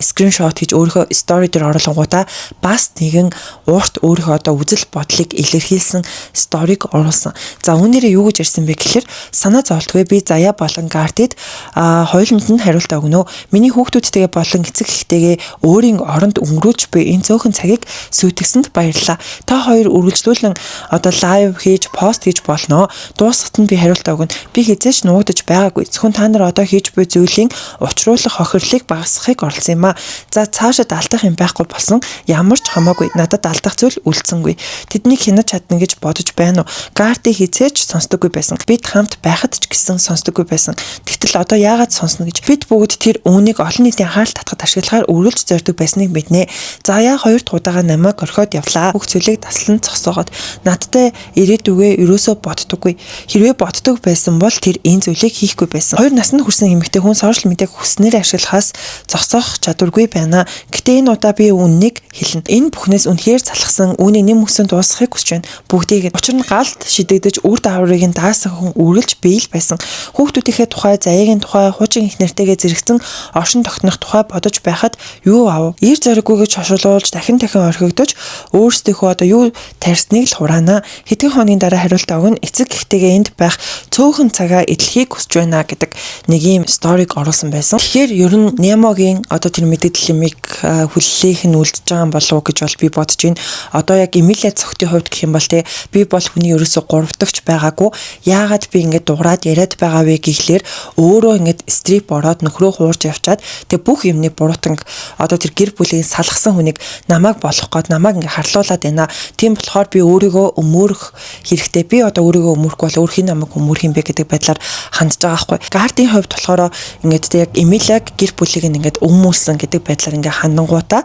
screenshot хийж өөрийнхөө story дээр оруулангуудаа бас нэгэн уурт өөрийнхөө одоо үзэл бодлыг илэрхийлсэн story г оруулсан. За, үүнээрээ юу гэж ярьсан бэ гэхээр санаа зовлтгүй, би Заяа болон Гартид хоёуланд нь хариултаа өгнө. Миний хүүхдүүдтэйгээ болон эцэг эхтэйгээ өөрийн оронд өнгөрүүлж буй энэ цөөхөн цагийг сүйтгэсэнд баярлалаа. Та хоёр үргэлжлүүлэн одоо live хийж, пост хийж болно. Дуусахад нь би хариултаа өгнө. Би хэзээ ч нуугдаж байгаагүй. Зөвхөн та нар одоо хийж буй зүйлийн учруулах хохирлыг багасгахыг оролдсон юм а. За, цаашид алдах юм байхгүй болсон. Ямар ч хамаагүй, надад алдах зүйл үлдсэнгүй. Тэднийг хянаж чадна гэж бодож байна уу? Гарти хэзээ ч сонсдоггүй байсан. Бид хамт байхад ч гэсэн сонсдоггүй байсан. Тэгтэл одоо яагаад сонсно гэж? Бид бүгд тэр үүнийг олон нийтийн анхаарал татахад ашиглахаар үргэлж зорддог байсныг мэднэ. Заяа хоёр дахь удаага намайг орхиод явлаа. Бүх зүйлийг таслан зогсоогоод надтай ирээдүгээ ерөөсөө боддоггүй. Хэрвээ боддог байсан бол тэр энэ зүйлийг хийхгүй байсан. 2 наснд хүрсэн эмэгтэй хүн social media г хүснээр ашиглахаас зогсоох чадваргүй байна. Гэтэ энэ удаа би үнэнийг хэлнэ. Энэ бүхнээс үнэхээр залхсан, үүний нэм мөсөн дуусгахыг хүсэж байна. Бүгдийг. Учир нь галд шидэгдэж үр дагаврыг нь даасан хүн үргэлж бий л байсан. Хүүхдүүдийнхээ тухай, Заяагийн тухай, хуучин их нэртэйгээ зэрэгцэн оршин тогтнох тухай бодож байхад юу ав? Эр зориггүй гэж хошуулж, дахин дахин орхигдож, өөрсдийнхөө одоо юу тарьсныг л хураана. Хэдхэн хоногийн дараа хариултаа өгнө. Эцэг эхтэйгээ энд байх цөөхөн цагаа эдлэхийг хүсэж байна гэдэг нэг ийм story г оруулсан байсан. Тэгэхээр ер нь Немогийн одоо тэр мэдээлэл юмыг хүлээх нь үлдэж байгаа юм болов уу гэж бол би бодож байна. Одоо яг Эмилия цогтын хувьд гэх юм бол те, би бол хүний ерөөсө гуравдагч байгаагүй. Яагаад би ингэж дуграад яриад байгаа вэ гэхлээр өөрөө ингэж strip ороод нөхрөө хуурж явчаад тэг бүх юмны буруутанг одоо тэр гэр бүлийн салгасан хүнийг намайг болох гээд намайг ингэ харлуулад байна. Тийм болохоор би өөрийгөө өмөөрөх хэрэгтэй. Би одоо өөрийгөө өмөөрөхгүй бол өөр хэн намайг өмөөрөх юм бэ гэдэг байдлаар хандж байгаа байхгүй. Гардын хувьд болохоор ингээд тэг яг Эмилиаг гэр бүлийг нь ингээд өмүүлсэн гэдэг байдлаар ингээд хандангуудаа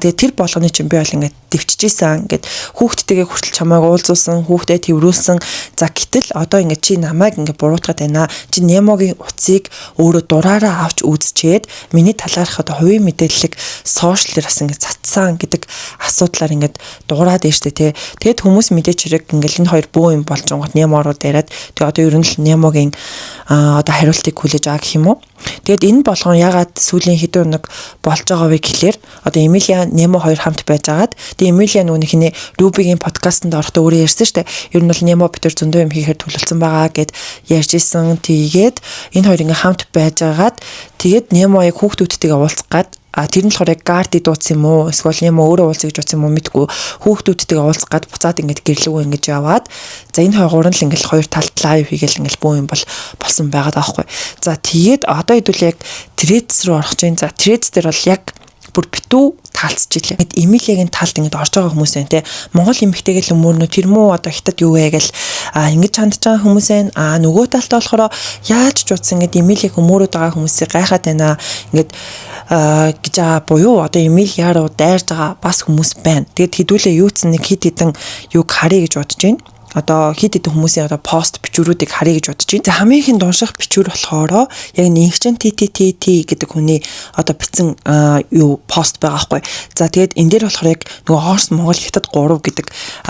тэгээ тэр болгоны чинь би бол ингээд дэвчижсэн, ингээд хүүхдтэйгээ хүртэл чамайг уулзуулсан, хүүхдэд тэрврүүлсэн. За, гэтэл одоо ингээд чи намайг ингээд буруутгаад байна. Чи Немогийн утсыг өөрөө дураараа авч үзчихэд миний талаарх одоо хувийн мэдээллийг social дээр бас ингээд цацсан гэдэг асуудлаар ингээд дуурайд байна штэ тий. Тэгэд хүмүүс мэдээч хэрэг ингээд энэ хоёр бөө юм болж онгот Немо руу яриад, тэгээ одоо ер нь л Немогийн одоо хариултыг хүлээж байгаа гэх юм уу. Тэгээд энэ болгон ягаад сүүлийн хэдэн хоног болж байгаа вэ гэхлээр одоо Эмилия, Немо хоёр хамт байжгаад, тэгээ Эмилия нөгөө хинэ Рубигийн подкастт орохдоо өөрөө ярьсан шүү дээ. Ер нь бол Немо бид нар зөндөө юм хийхээр төлөвлөсөн байгаа гэд ярьж исэн. Тэгээд энэ хоёр ингээ хамт байжгаад, тэгээд Немо яг хүүхдүүдтэйгээ уулзах гад, тэр нь болохоор яг Гарди дуудсан юм уу? Эсвэл юм өөрөө уулзъя гэж бодсон юм уу мэдгүй. Хүүхдүүдтэйгээ уулзах гад буцаад ингээд гэрлүүг ингэж яваад, за, энэ хоёр гурван л ингээд хоёр талд live хийгээл ингээд бүү юм бол болсон байгаад байгаа байхгүй. За, тэгээд одоо хэдүүл яг Threads руу орох чинь. За, Threads дээр бол яг бүр битүү таалцж илээ. Ингээд Эмилиагийн талд ингээд орж байгаа хүмүүс байна те. Монгол эмэгтэйгээ л өмөрнө тэр мүү, одоо хятад юу вэ гэл ингэж хандж байгаа хүмүүс байна. Нөгөө талд болохоор яаж ч утсан ингээд Эмилиаг өмөрөд байгаа хүмүүсийг гайхаад байна. Ингээд гэж байгаа буюу одоо Эмилия руу дайрж байгаа бас хүмүүс байна. Тэгээд хэдүүлээ юу ч нэг хэд хэдэн юг харъя гэж бодож байна, одоо хэд хэдэн хүмүүсийн одоо пост бичвэрүүдийг харъя гэж бодож байна. За, хамгийн ихэнд унших бичвэр болохоор яг Нинхчин TTTT гэдэг хүний одоо бичсэн юу пост байгаа байхгүй. За, тэгээд энэ дээр болохоор яг нөгөө Орос, Монгол, Хятад 3 гэдэг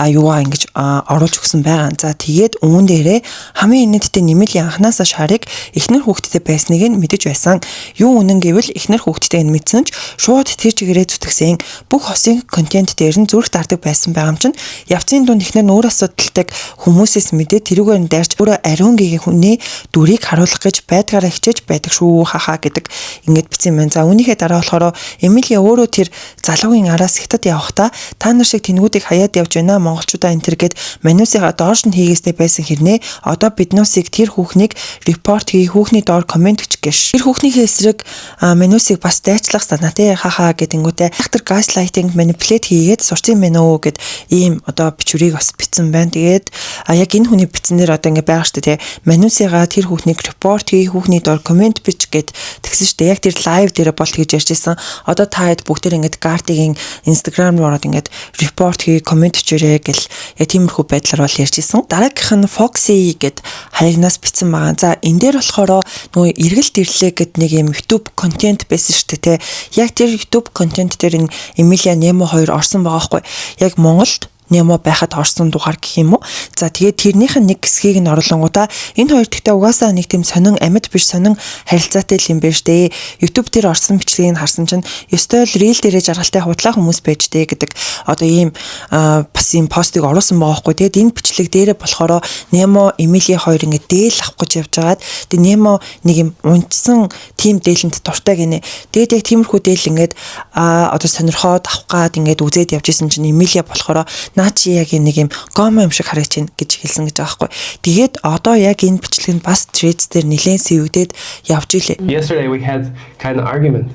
юугаа ингэж оруулж өгсөн байгаа. За, тэгээд үүн дээрээ хамгийн инээдтэй Нэмэлийн анханасаа шарыг эхнэр хүүхэдтэй байсныг нь мэдэж байсан. Юу үнэн гэвэл эхнэр хүүхэдтэй нь мэдсэн ч шууд тэр чигээрээ зүтгэсэн. Бүх хосын контент дээр нь зүрх дардаг байсан байгаа юм чинь явцын дунд эхнэр нь өөр асуудалтай хүмүүсээс мэдээ тэрүүгээр нь дайрч өөрөө ариун гэгийн хүний дүрийг харуулах гэж байдгаараа хичээж байдаг шүү, хахаа гэдэг ингэж бичсэн юм байна. За, үүнийхээ дараа болохоор Эмилия өөрөө тэр залуугийн араас хятад явахдаа та нар шиг тэнгүүдийг хаяад явж байна монголчуудаа энэ төр гэд манусыгаа доош нь хийгээстэй байсан хэрнээ одоо биднүүсийг тэр хүүхнийг report хий, хүүхний доор comment бичих гэш. Тэр хүүхнийхээ эсрэг манусыг бас дайчлах санаатай хахаа гэдэнгүүтээ яг тэр gaslighting, manipulate хийгээд сурцсан юм байна уу гэд ийм одоо бичвэрийг бас бичсэн байна. Тэгээд яг энэ хүний бичсэнээр одоо ингээ байгаа шүү дээ, тий. Манусыгаа тэр хүүхнийг report хий, хүүхний доор comment бич гэд тэгсэн шүү дээ. Яг тэр live дээр бол тэгж ярьж исэн. Одоо та хэд бүгдээр ингээд Гартигийн Instagram руу ороод ингээд report хий, comment бичээрэй гэл яг тиймэрхүү байдлаар бол ярьж исэн. Дараагийнх нь Foxy гэд хаягнаас бичсэн байгаа. За, энэ дээр болохоор нөгөө эргэлт ирлээ гэд нэг юм YouTube контент байсан шүү дээ, тий. Яг тэр YouTube контент дээр энэ Эмилия, Немо хоёр орсон байгаа байхгүй. Яг Монголд Немо байхад орсон дугаар гэх юм уу. За, тэгээд тэрнийх нь нэг хэсгийг нь оруулангуудаа энэ хоёр гэхдээ угаасаа нэг тийм сонин амьд биш, сонин харилцаатай л юм байна штэ. YouTube дээр орсон бичлэгийг нь харсан чинь ёстой л reel дээрээ жаргалтай худлаа хүмүүс байж дээ гэдэг одоо ийм бас ийм постыг оруулсан байгаа байхгүй. Тэгээд энэ бичлэг дээрээ болохоор Немо, Эмили хоёр ингээд дээл авах гэж явж байгаад, тэгээд Немо нэг юм унтсан тийм дээлэнд дуртай гинэ. Тэгээд яг тиймэрхүү дээл ингээд одоо сонирхоод авах гад ингээд үзээд явж исэн чинь Эмилия болохоор наа чи яг нэг юм гомо юм шиг харагч байна гэж хэлсэн гэж байгаа байхгүй. Тэгээд одоо яг энэ бичлэг нь бас Threads дээр нэлээд сэвэгдээд явж илээ. Yesterday we had kind of argument.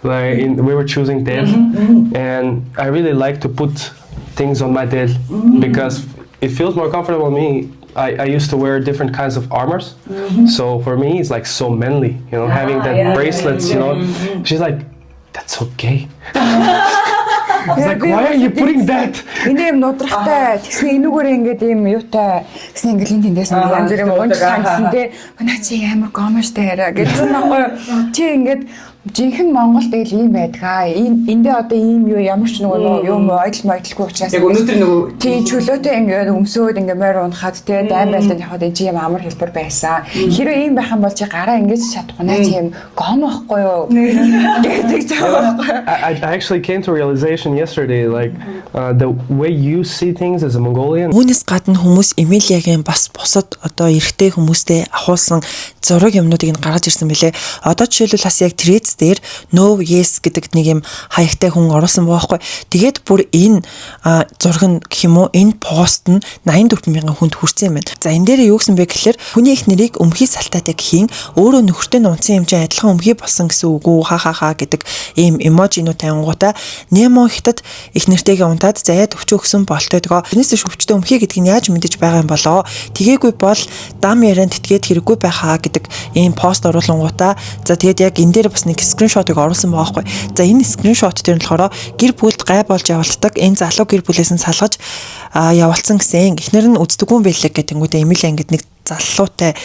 Like we were choosing дээл, and I really like to put things on my дээл because it feels more comfortable to me. I used to wear different kinds of armors, so for me it's like so manly, having that bracelets. She's like, "That's okay." It's like, "Why are you putting that?" Энд юм нудрахтай тэгсэн энүүгээр ингээд юм юутай тэгсэн ингээд энэ тэндээс нэг янз бүр юм унж сандсан те. Наа чи амар гомоштой яриа гэсэн байхгүй юу? Чи ингээд жинхэнэ Монгол дээл ийм байдгаа. Энэ эндээ одоо ийм юу ямар ч нөгөө юм ойдол мойдолгүй учраас Яг өнөөдөр нөгөө тий, чөлөөтэй ингээд өмсөөд ингээд морь унахад те, дайн байлданд явахад энэ чи юм амар хэлбэр байсан. Хэрвээ ийм байх юм бол чи гараа ингэж чадахгүй, наа чи юм гомо байхгүй юу гэдэг зав байхгүй юу? I actually came to realization yesterday, like the way you see things as a Mongolian. Үүнээс гадна хүмүүс Эмилиягийн бас бусад одоо эрэгтэй хүмүүстэй авахулсан зураг юмнуудыг нь гаргаж ирсэн билээ. Одоо жишээлбэл бас яг Threads дээр No Yes гэдэг нэг юм хаягтай хүн оруулсан байгаа байхгүй. Тэгээд бүр энэ зураг нь гэх юм уу, энэ пост нь 84 мянган хүнд хүрсэн юм байна. За, энэ дээр юу гэсэн бэ гэхээр хүний их нэрийг өмхий салтаатай гэхийн өөрөө нөхөртэй нь унтсан юм чинь адилхан өмхий болсон гэсэн үг үү, ха ха ха гэдэг ийм эможинууд тавингуудаа Немо хятад их нэртэйгээ унтаад заяа төвчөө өгсөн болтойдгоо. Тэрнээс биш өвчтөе өмхий гэдгийг нь яаж мэдэж байгаа юм болоо. Тэгээгүй бол дам ярианд тэтгээд хэрэггүй байхаа гэдэг ийм пост оруулангуудаа, за, тэгээд яг энэ дээр бас нэг screenshot ыг оруулсан байгаа байхгүй. За, энэ screenshot дээр нь болохоор гэр бүлд гай болж явуулдаг энэ залуу гэр бүлээс нь салгаж явуулсан гэсэн. Эхнэр нь үздэггүй юм байлээ гэх тэнгуүдээ Эмилия ингээд нэг заллуутай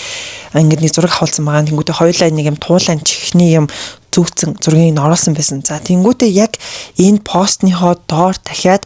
ингээд нэг зураг авуулсан байгаа. Тэнгуүдээ хоёулаа нэг юм туулайн чихний юм зүүцэн зургийг нь оруулсан байсан. За, тэнгуүдээ яг энэ постныхоо доор дахиад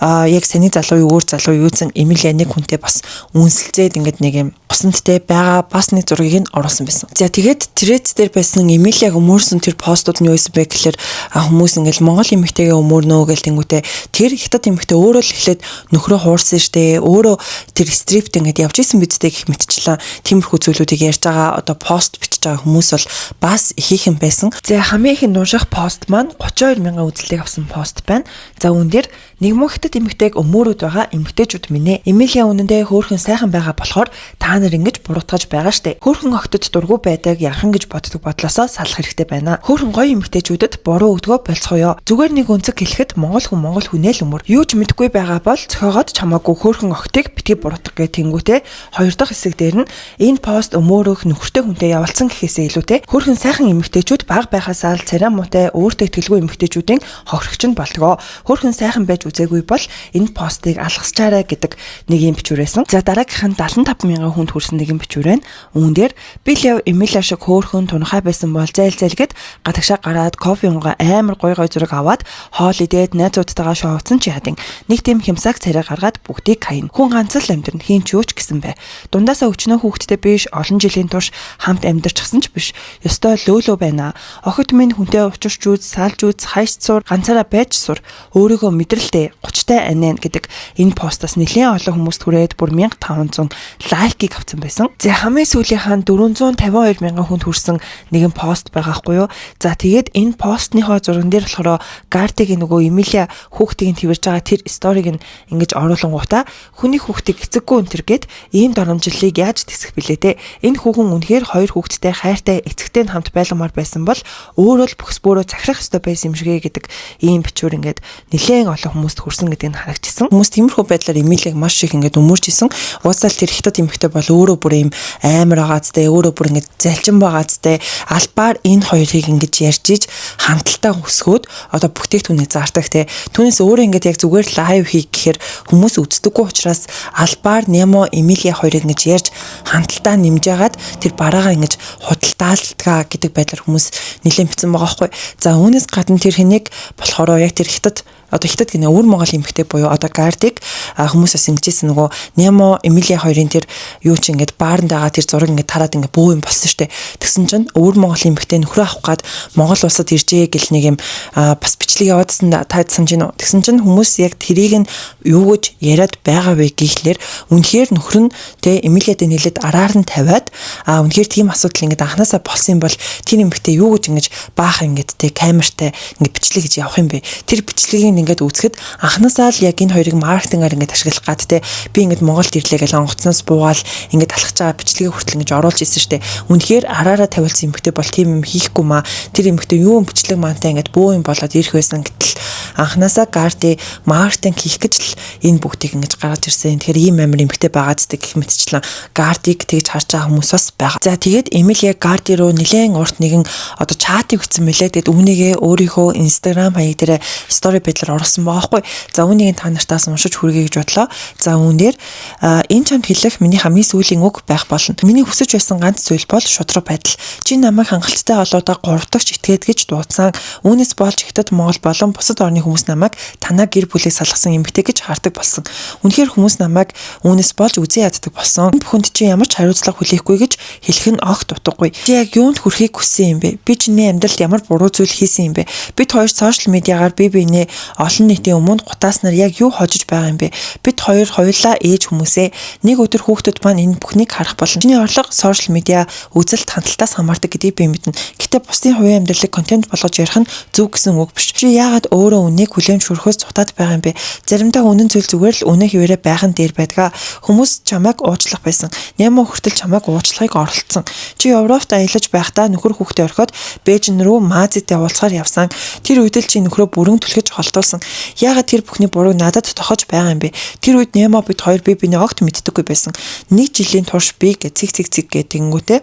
яг саний залуу юу, өөр залуу юуцэн Эмилия нэг хүнтэй бас үнсэлцээд ингээд нэг юм усанттай байгаа бас нэг зургийг нь оруулсан байсан. За, тэгээд Threads дээр байсан Эмилияг өмөрсөн тэр постууд нь юу байсан бэ гэхээр хүмүүс ингээд Монгол эмэгтэйгээ өмөрнөө гэл тэнгуүтээ тэр хятад эмэгтэй өөрөө л эхлээд нөхрөө хуурсан штэ, өөрөө тэр strip т ингээд явж исэн бидтэй гэх мэтчлэн тиймэрхүү зүйлүүдийг ярьж байгаа, одоо пост бичиж байгаа хүмүүс бол бас ихээхэн байсан. За, хамгийн ихэнд унших пост маань 32 мянган үзэлтийг авсан пост байна. За, үүн дээр нэг мөн хятад эмэгтэйг өмөөрөд байгаа эмэгтэйчүүд минь ээ. Эмилия үнэндээ хөөрхөн сайхан байгаа болохоор та нар ингэж буруутгаж байгаа штэ. Хөөрхөн охидод дургүй байдаг янхан гэж боддог бодлосоо салах хэрэгтэй байна. Хөөрхөн гоё эмэгтэйчүүдэд буруу өгдгөө болцгоё. Зүгээр нэг өнцөг хэлэхэд монгол хүн монгол хүнээ л өмөр. Юу ч мэдэхгүй байгаа бол цохиогоод чамаагүй хөөрхөн охидыг битгий буруутгах гэх тэнгүүтээ хоёр дахь хэсэг дээр нь энэ пост өмөөрөх нөхөртэй хүнтэй явалцсан гэхээсээ илүүтэй хөөрхөн сайхан эмэгтэйчүүд бага байхасаа л царай муутай өөртөө итгэлгүй эмэгтэйчүүдийн хохирогч нь болтгоо. Хөөрхөн сайхан байж үзээгүй бол энэ постыг алгасчаарай гэдэг нэг юм бичвэрээсэн. За, дараагийнх нь 75 мянган хүнд хүрсэн нэг юм бичвэр байна. Үүн дээр би л яв Эмилия шиг хөөрхөн тунхай байсан бол зайл зайл гэд гадагшаа гараад кофе унгаа амар гой гой зураг аваад хоол идээд найзуудтайгаа шоуцсан чи хадин. Нэг тийм хямсаг царай гаргаад бүгдийг хаяна. Хүн ганц л амьдрна, хийн ч юу ч гэсэн бай. Дундаасаа өчнөө хүүхэдтэй биш, олон жилийн турш хамт амьдарчсан ч биш. Ёстой лөөлөө байна. Охид минь, хүнтэй учирч үз, салж үз, хайш сур, ганцаараа байж сур. Өөрийгөө мэдрэлтэй 30 тай анаа гэдэг энэ постоос нэлээд олон хүмүүст хүрээд бүр 1500 like ийг авсан байсан. За, хамгийн сүүлийнх нь 452 мянган хүнд хүрсэн нэгэн пост байгаа хгүй юу. За, тэгээд энэ постныхоо зурган дээр болохоор Гартигийн нөгөө Эмилия хүүхдийг нь тэрж байгаа тэр story г нь ингэж оруулангуудаа хүний хүүхдийг эцэггүй өнтер гээд ийм доромжллыг яаж тэсэх билээ те. Энэ хүүхэн үнэхээр хоёр хүүхэдтэй хайртай эцэгтэй нь хамт байлгамаар байсан бол өөрөө л бүхс бөөрөө захирах ёстой байсан юм шигэ гэдэг ийм бичвэр ингээд нэлээд олон хүмүүст хүрсэн гэдгийг нь харагдчихсан. Хүмүүс тиймэрхүү байдлаар Эмилийг маш их ингээд өмөрч исэн. Угаасаа л тэр хятад эмэгтэй бол өөрөө бүр ийм амар байгааз те, өөрөө бүр ингээд залжин байгааз те, албаар энэ хоёрыг ингэж ярьж иж хандлтаа өсгөөд одоо бүтээгдэхүүнийг зардаг те. Түүнээс өөрөө ингээд яг зүгээр live хий гэхээр хүмүүс үздэггүй учраас албаар Немо, Эмилия хоёрыг ингэж ярьж хандлтаа нэмж ягаад тэр бараагаа ингэж худалдаалдгаа гэдэг байдлаар хүмүүс нэлээд бичсэн байгаа байхгүй. За, үүнээс гадна тэр хэнийг болохоор яг тэр хятад одоо хятад гинэ өвөр Монгол эмэгтэй буюу одоо Гардыг хүмүүс бас ингэжсэн нөгөө Немо Эмилия хоёрын тэр юу чи ингээд бааранд байгаа тэр зураг ингээд тараад ингээд бөө юм болсон штэ. Тэгсэн чинь өвөр Монгол эмэгтэй нөхрөө авах гад Монгол улсад иржээ гэл нэг юм бас бичлэг яваадсан та санаж гинөө. Тэгсэн чинь хүмүүс яг тэрийг нь юу гэж яриад байгаа вэ гэхлээр үнэхээр нөхөр нь тэ Эмилияд нийлээд араар нь тавиад үнэхээр тийм асуудал ингээд анханасаа болсон юм бол тэр эмэгтэй юу гэж ингэж баах ингээд тэ камертай ингээд бичлэг гэж явах юм бэ? Тэр бичлэгийг ингээд үзэхэд анханасаа л яг энэ хоёрыг маркетингаар ингээд ашиглах гад те би ингээд Монголд ирлээ гэж онгоцноос буугаал ингээд алхаж байгаа бичлэгээ хүртэл ингэж оруулж ирсэн штэ. Үнэхээр араараа тавиулсан эмэгтэй бол тийм юм хийхгүй маа. Тэр эмэгтэй юу бичлэг маантай ингээд бөө юм болоод ирэх байсан гэтэл анханасаа Гарди маркетинг хийх гэж л энэ бүгдийг ингэж гаргаж ирсэн. Тэгэхээр ийм амар эмэгтэй байгаа зү гэх мэтчлэн Гардиг тэгж харж байгаа хүмүүс бас байгаа. За тэгээд Эмилия Гарди руу нэлээд урт нэгэн одоо чатыг өгсөн мөлий. Тэгээд үүнийгээ өөрийнхөө Instagram хаяг дээр story байдлаар оруулсан байгаа хгүй. За үүнийг та нартаас уншиж хүргэе гэж бодлоо. За үүнээр энэ чамд хэлэх миний хамгийн сүүлийн үг байх болно. Миний хүсэж байсан ганц зүйл бол шудраг байдал. Чи намайг хангалттай олоодаа 3 дахь итгээд гэж дуудсан. Үүнээс болж Хятад, Монгол болон бусад орны хүмүүс намайг танаа гэр бүлийг салгасан эмэгтэй гэж хардаг болсон. Үнэхээр хүмүүс намайг үүнээс болж үзэн яддаг болсон. Энэ бүхэнд чи ямар ч хариуцлага хүлээхгүй гэж хэлэх нь огт утгагүй. Чи яг юунд хүрэхийг хүссэн юм бэ? Би чиний амьдралд ямар буруу зүйл хийсэн юм бэ? Бид хоёр сошиал медиагаар бие биенээ олон нийтийн өмнө гутааснаар яг юу хожиж байгаа юм бэ? Бид хоёр хоёулаа ээж хүмүүсээ. Нэг өдөр хүүхдүүд маань энэ бүхнийг харах болно. Чиний орлого сошиал медиа үзэлт хандлтаас хамаардаг гэдгийг би мэднэ. Гэтэ бусдын хувийн амьдралыг контент болгож ярих нь зөв гэсэн үг биш. Чи яагаад өөрөө үннийг хүлээмж хүрхөөс зутаад байгаа юм бэ? Заримдаа үнэн зүйл зүгээр л үнэн хэвээрээ байх нь дээр байдаг. Хүмүүс чамайг уучлах байсан. Немо хүртэл чамайг уучлахыг оролцсон. Чи Европт аялаж байхдаа нөхөр хүүхдээ орхиод Бээжин рүү Маазитэй уулзахаар явсан. Тэр үед л чи нөхрөө бүрэн түлхэж холдуулсан. Яагаад тэр бүхний бурууг надад тохож байгаа юм бэ? Тэр үед Немо бид хоёр бие биенээ огт мэддэггүй байсан. Нэг жилийн турш би гэ цэг цэг цэг гэх тэгэнгүүтээ.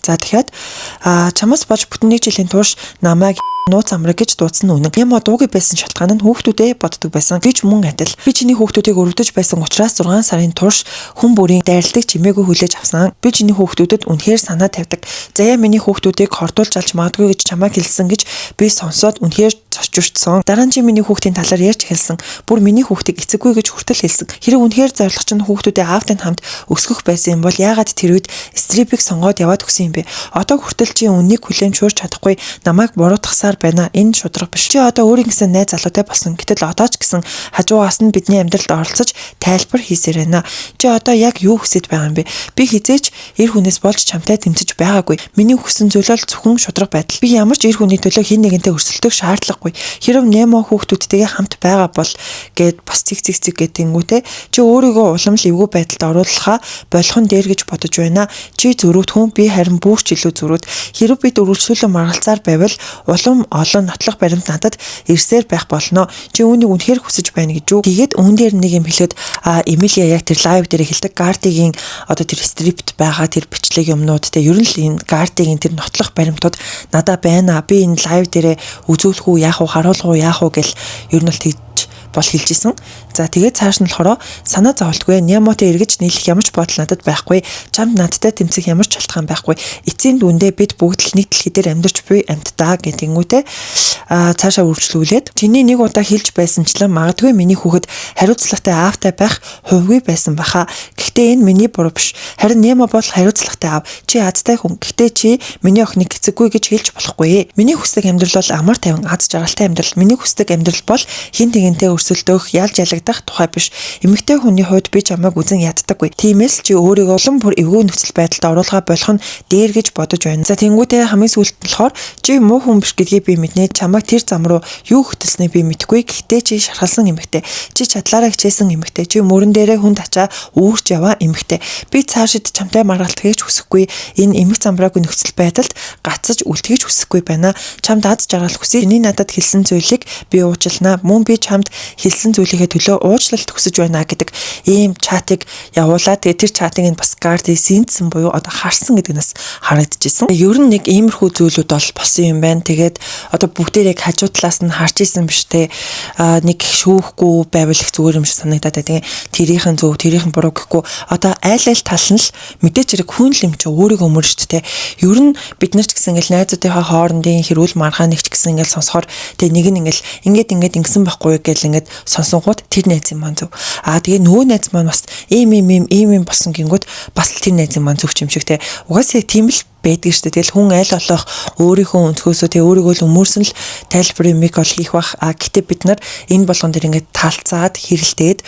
За тэгэхээр чамаас болж бүтэн нэг жилийн турш намайг нууц амраг гэж дуудсан нь үнэн. Немо дуугүй байсан шалтгаан нь хүүхдүүдээ боддог байсан гэж мөн адил. Би чиний хүүхдүүдийг өрөвдөж байсан учраас 6 сарын турш хүн бүрийн дайралтыг чимээгүй хүлээж авсан. Би чиний хүүхдүүдэд үнэхээр санаа тавьдаг. Заяа миний хүүхдүүдийг хордуулж алж магадгүй гэж чамайг хэлсэн гэж би сонсоод үнэхээр цочирдсон. Дараа нь чи миний хүүхдийн талаар ярьж эхэлсэн. Бүр миний хүүхдийг эцэггүй гэж хүртэл хэлсэн. Хэрэг үнэхээр зорилго чинь хүүхдүүдээ аавтай хамт өсгөх байсан юм бол яагаад тэр үед стрипийг сонгоод яваад өгсөн юм бэ? Одоо хүртэл чи үннийг хүлээн шуурч чадахгүй намайг буруутгасаар байна. Энэ шудраг биш. Чи одоо өөрийн гэсэн найз залуутай болсон. Гэтэл одоо ч гэсэн хажуугаас нь бидний амьдралд оролцож тайлбар хийсээр байна. Чи одоо яг юу хүсэж байгаа юм бэ? Би хизээч эр хүнээс болж чамтай тэмцэж байгаагүй. Миний хүссэн зүйл бол зөвхөн шудраг байдал. Би ямар ч эр хүний төлөө хэн нэгэнтэй өрсөлдөх шаардлагагүй. Хэрв Немо хүүхдүүдтэйгээ хамт байгаа бол гээд бас цэг цэг цэг гэдэнгүүтээ чи өөрийгөө улам л эвгүй байдалд оруулахаа болох нь дээр гэж бодож байна. Чи зөрүүд хүн, би харин бүр ч илүү зөрүүд. Хэрв бид өргөлжлүүлэн маргалцаар байвал улам олон нотлох баримт надад ирсээр байх болно. Чи үүнийг үнэхээр хүсэж байна гэж үү? Тэгээд үүн дээр нэг юм хэлэхэд Эмилия яг тэр live дээр хэлдэг Гартигийн одоо тэр script байгаа тэр бичлэг юмнууд те ер нь л энэ Гартигийн тэр нотлох баримтууд надаа байна. Би энэ live дээрээ үзүүлэх үү, яах уу, харуулах уу, яах уу гэл ер нь л тэгж бол хэлж исэн. За тэгээд цааш нь болохоор санаа зовлтгүй Нямотой эргэж нийлэх ямар ч бодол надад байхгүй. Чамд надтай тэмцэх ямар ч шалтгаан байхгүй. Эцсийн дүндээ бид бүгд л нэг дэлхий дээр амьдарч буй амьтдаа гэдгингүүтээ цаашаа үргэлжлүүлээд чиний нэг удаа хэлж байсанчлан магадгүй миний хүүхэд хариуцлагатай аавтай байх хувьгүй байсан баха. Гэхдээ энэ миний буруу биш. Харин Немо бол хариуцлагатай аав. Чи азтай хүн. Гэхдээ чи миний охиныг эцэггүй гэж хэлж болохгүй. Миний хүсдэг амьдрал бол амар тайван аз жаргалтай амьдрал. Миний хүсдэг амьдрал бол хэн нэгэнтэй өрсөлдөх, ялж ялагдах тухай биш. Эмэгтэй хүний хувьд би чамайг үзен яддаггүй. Тиймээс чи өөрийгөө улам бүр эвгүй нөхцөл байдалд оруулахаа болох нь дээр гэж бодож байна. За тэнгуүтээ хамгийн сүүлд нь болохоор чи муу хүн биш гэдгийг би мэднэ. Чамайг тэр зам руу юу хөтөлснийг би мэдэхгүй. Гэхдээ чи шархалсан эмэгтэй. Чи чадлаараа хичээсэн эмэгтэй. Чи мөрөн дээрээ хүн тачаа үүрч яваа эмэгтэй. Би цаашид чамтай маргалтахыг ч хүсэхгүй. Энэ эмэг замбраагүй нөхцөл байдалд гацаж үлдэхийг ч хүсэхгүй байна. Чамд аз жаргал хүсье. Чиний надад хэлсэн зүйлийг би уучлана. Мөн би чамд хэлсэн зүйлийнхээ төлөө өөртөө уучлалт хүсэж байна гэдэг ийм чатыг явуулаад, тэгээд тэр чатыг нь бас Гарди seen дсэн буюу одоо харсан гэдэг нь бас харагдчихсэн. Ер нь нэг иймэрхүү зүйлүүд бол болсон юм байна. Тэгээд одоо бүгдээр яг хажуу талаас нь харж исэн биш те. Нэг шүүхгүй байвал их зүгээр юм шиг санагдаад байна. Тэрийнх нь зөв, тэрийнх нь буруу гэхгүй, одоо айл айл тал нь л мэдээч хэрэг хүн л юм чи өөрийгөө өмөрнө шүү дээ. Ер нь бид нар ч гэсэн ингээл найзуудынхаа хоорондын хэрүүл маргаан нэг ч гэсэн ингээл сонсохоор тэг нэг нь ингээл ингээд ингээд ингэсэн байхгүй гэл ингээд сонсонгууд тэр найзын маань зөв. Аа, тэгээ нөгөө найз маань бас ийм ийм ийм ийм ийм болсон гингүүд бас л тэр найзын маань зөв юм шиг те. Угаасаа тийм л байдаг шүү дээ. Тэгэл хүн аль болох өөрийнхөө өнцгөөсөө тэгээ өөрийгөө л өмөрсөн л тайлбар юмыг бол хийх бах. А гэтээ бид нар энэ болгон дээр ингээд талцаад хэрэлдээд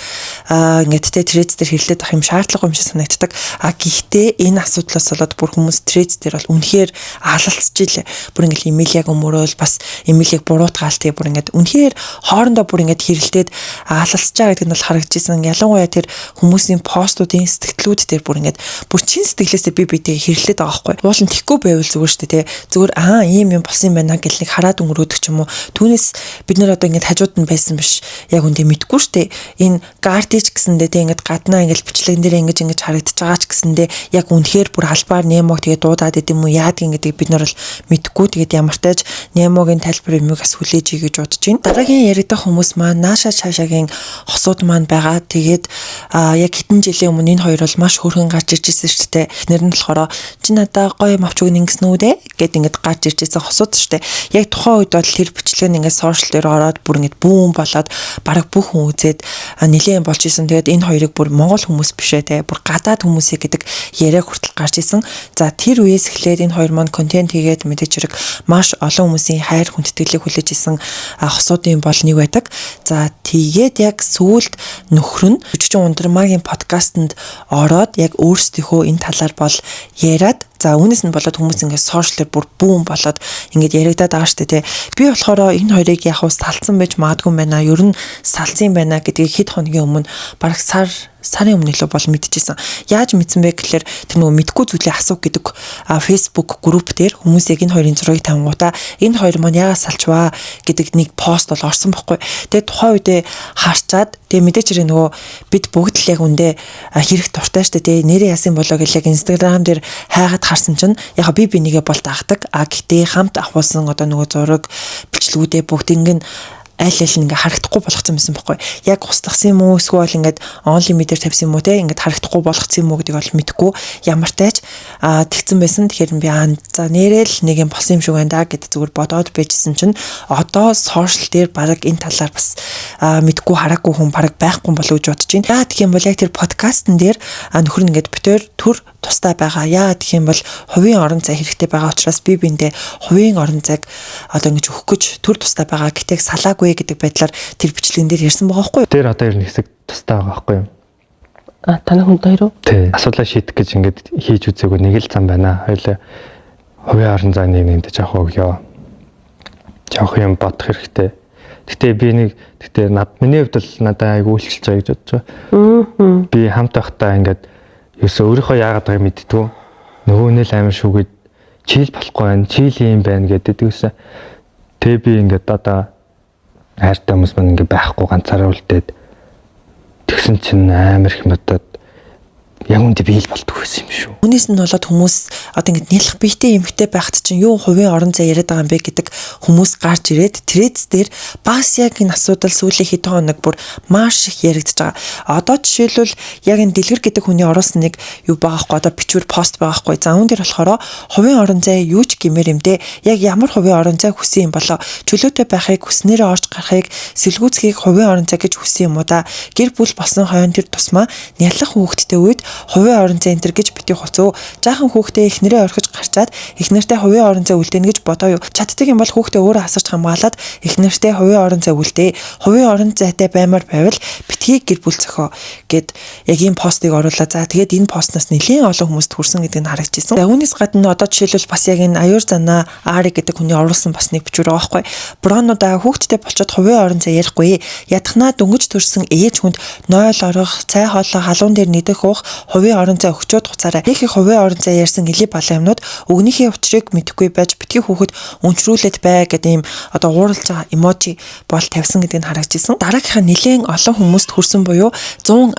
ингээд те Threads дээр хэрэлдээд ах юм шаардлагагүй юм шиг санагддаг. А гэхдээ энэ асуудлаас болоод бүр хүмүүс Threads дээр бол үнэхээр алалцж илээ. Бүр ингээд Эмилияг өмөрөөл, бас Эмилийг буруутгаал, тэгээ бүр ингээд үнэхээр хоорондоо бүр ингээд хэрэлдээд алалцж байгаа гэдэг нь бол харагдчихсан. Ялангуяа тэр хүмүүсийн постуудын сэтгэлдлүүд дээр бүр ингээд бүр чин сэтгэлээсээ би бидэгээ хэрэлдээд байгаа байхгүй. Уул нь тэхгүй байвал зүгээр шүү дээ те. Зүгээр аа, ийм юм болсон юм байна гэл нэг хараад өнгөрөөдөг ч юм уу. Түүнээс бид нар одоо ингээд хажууд нь байсан биш. Яг үндэ мэдгүй шүү дээ. Энэ Гардич гэсэндээ те ингээд гаднаа ингээд бичлэгэн дээр ингэж ингэж харагдаж байгаа ч гэсэндээ яг үнэхээр бүр албаар Немог тэгээ дуудаад идэм үү, яадаг гэдгийг бид нар бол мэдгүй. Тэгээд ямар тач Немогийн тайлбар юмыг бас хүлээж ий гэж бодож байна. Дараагийн яригдах хүмүүс маань Наша Чашагийн хосууд маань байгаа. Тэгээд яг хэдэн жилийн өмнө энэ хоёр бол маш хөөрхөн гарч ирж ирсэн шүү дээ. Нэр нь болохоор чи надаа гоё мавч өгнө ингэсэн үү дээ гэд ингээд гарч ирж ирсэн хосууд шүү дээ. Яг тухайн үед бол тэр бичлэг нь ингээд social дээр ороод бүр ингээд бүүн болоод бараг бүх хүн үзээд нэлээд болж исэн. Тэгээд энэ хоёрыг бүр монгол хүмүүс бишээ те, бүр гадаад хүмүүсээ гэдэг яриа хүртэл гарч исэн. За, тэр үеэс эхлээд энэ хоёр маань контент хийгээд мэдээж хэрэг маш олон хүмүүсийн хайр хүндэтгэлийг хүлээж исэн хосуудын бол нэг байдаг. За, тэгээд яг сүүлд нөхөр нь Жүжигчин Ундрмагийн подкастэнд ороод яг өөрсдийнхөө энэ талаар бол яриад, за, үүнээс нь болоод хүмүүс ингээд social дээр бүр бүүн болоод ингээд яригадаад байгаа шүү дээ тий. Би болохоор энэ хоёрыг яг уу салцсан байж магадгүй юм байна. Ер нь салцсан юм байна гэдгийг хэд хоногийн өмнө, бараг сарын өмнө илүү бол мэдчихсэн. Яаж мэдсэн бэ гэхлээр тэр нөгөө мэдгүй зүйлээ асуух гэдэг Facebook group дээр хүмүүс яг энэ хоёрын зургийг тавингуудаа энэ хоёр маань яагаад салчваа гэдэг нэг пост бол орсон бохгүй. Тэгээ тухайн үедээ харчаад, тэгээ мэдээч хэрэг нөгөө бид бүгд л яг үндэ хэрэг дуртай штэ тэгээ нэрээ яасан болоо гэл яг Instagram дээр хайгаад харсан чинь яг би бинийгээ бол дагдаг. А гэтээ хамт авахулсан одоо нөгөө зураг бичлэгүүдээ бүгд ингэн аль аль нь ингээ харагдахгүй болгоцсон байсан байхгүй. Яг устгасан юм уу, эсвэл ингээд only me дээр тавьсан юм уу те, ингээд харагдахгүй болгоцсон юм уу гэдгийг бол мэдэхгүй. Ямар тач тэгсэн байсан. Тэгэхээр би аа, за, нэрэл нэг юм болсон юм шиг байна да гэд зүгээр бодоод байжсэн чинь одоо social дээр бараг энэ талаар бас мэдгүй хараагүй хүн бараг байхгүй болов гэж бодож байна. Яа гэх юм бол яг тэр подкастн дээр нөхөр нь ингээд битээр төр тустай байгаа. Яа гэх юм бол хувийн орон зай хэрэгтэй байгаа учраас би биэндээ хувийн орон зайг одоо ингэж өгөх гэж төр тустай байгаа. Гэтэл салаагүй гэдэг байдлаар тэр бичлэгэн дээр ярьсан байгаа байхгүй юу? Тэр одоо ер нь хэсэг тустай байгаа байхгүй юу? А, таны хүнтэй хоёр уу? Тий. Асуудлаа шийдэх гэж ингээд хийж үзээгүй нэг л зам байна. Хоёлаа хувийн орон зай нэг нэгдэж авах өгөө. Жоох юм бодох хэрэгтэй. Гэтэ би нэг гэтэ над миний хувьд бол надад айгүй үйлчилж байгаа гэж бодож байгаа. Би хамт байхдаа ингээд ерөөсөө өөрийнхөө яагаад байгааг мэддэггүй. Нөгөө нь л амар шүүгээд чийл болохгүй байна, чийл юм байна гэдэг гэсэн. Тэ би ингээд одоо хайртай хүмүүс маань ингээд байхгүй ганцаараа үлдээд тэгсэн чинь амар их бодоод яг үндэ би л болдог байсан юм шүү. Үүнээс нь болоод хүмүүс одоо ингэж нялх биетэй эмэгтэй байхад чинь юу хувийн орон зай яриад байгаа юм бэ гэдэг хүмүүс гарч ирээд Threads дээр бас яг энэ асуудал сүүлийн хэдэн хоног бүр маш их яригдж байгаа. Одоо жишээлбэл яг энэ Дэлгэр гэдэг хүний оруулсан нэг юу байгаа хгүй, одоо бичвэр пост байгаа хгүй. За, үүн дээр болохоор хувийн орон зай юу ч гэмээр юм дээ. Яг ямар хувийн орон зай хүсэн юм болоо? Чөлөөтэй байхыг, хүснээрээ орж гарахыг, сэлгүүцхийг хувийн орон зай гэж хүсэн юм уу да? Гэр бүл болсон хойно тэр тусмаа нялх хүүхэдтэй үед хувийн орон зай энэ төр гэж бити хуцуу. Жаахан хүүхдээ эхнэрээ орхиж гарчаад эхнэртэй хувийн орон зай үлдээнэ гэж бодоо юу? Чаддаг юм бол хүүхдээ өөрөө асарч хамгаалаад эхнэртэй хувийн орон зай үлдээ. Хувийн орон зайтай баймар байвал битгий гэр бүл зохио гэд яг ийм постыг оруулаа. За, тэгээд энэ постноос нэлээд олон хүмүүст хүрсэн гэдэг нь харагдчихсан. За, үүнээс гадна одоо жишээлбэл бас яг энэ Аюур Занаа Ари гэдэг хүний оруулсан бас нэг бичвэр байгаа байхгүй. Bro нуудаа, хүүхэдтэй болчоод хувийн орон зай ярихгүй. Ядахнаа дөнгөж төрсэн ээж хүнд 0 орох, цай хоолой халуун дээр нэгдэх уух. Хувийн орон зай өгчөөд хуцаарай. Их их хувийн орон зай ярьсан илий балан юмнууд өгнийхээ учрыг мэдэхгүй байж битгий хүүхэд өнчрүүлээд бай гэдэг ийм одоо ууралж байгаа эможи бол тавьсан гэдгийг нь харагдчихсан. Дараагийнх нь нэлээд олон хүмүүст хүрсэн буюу 117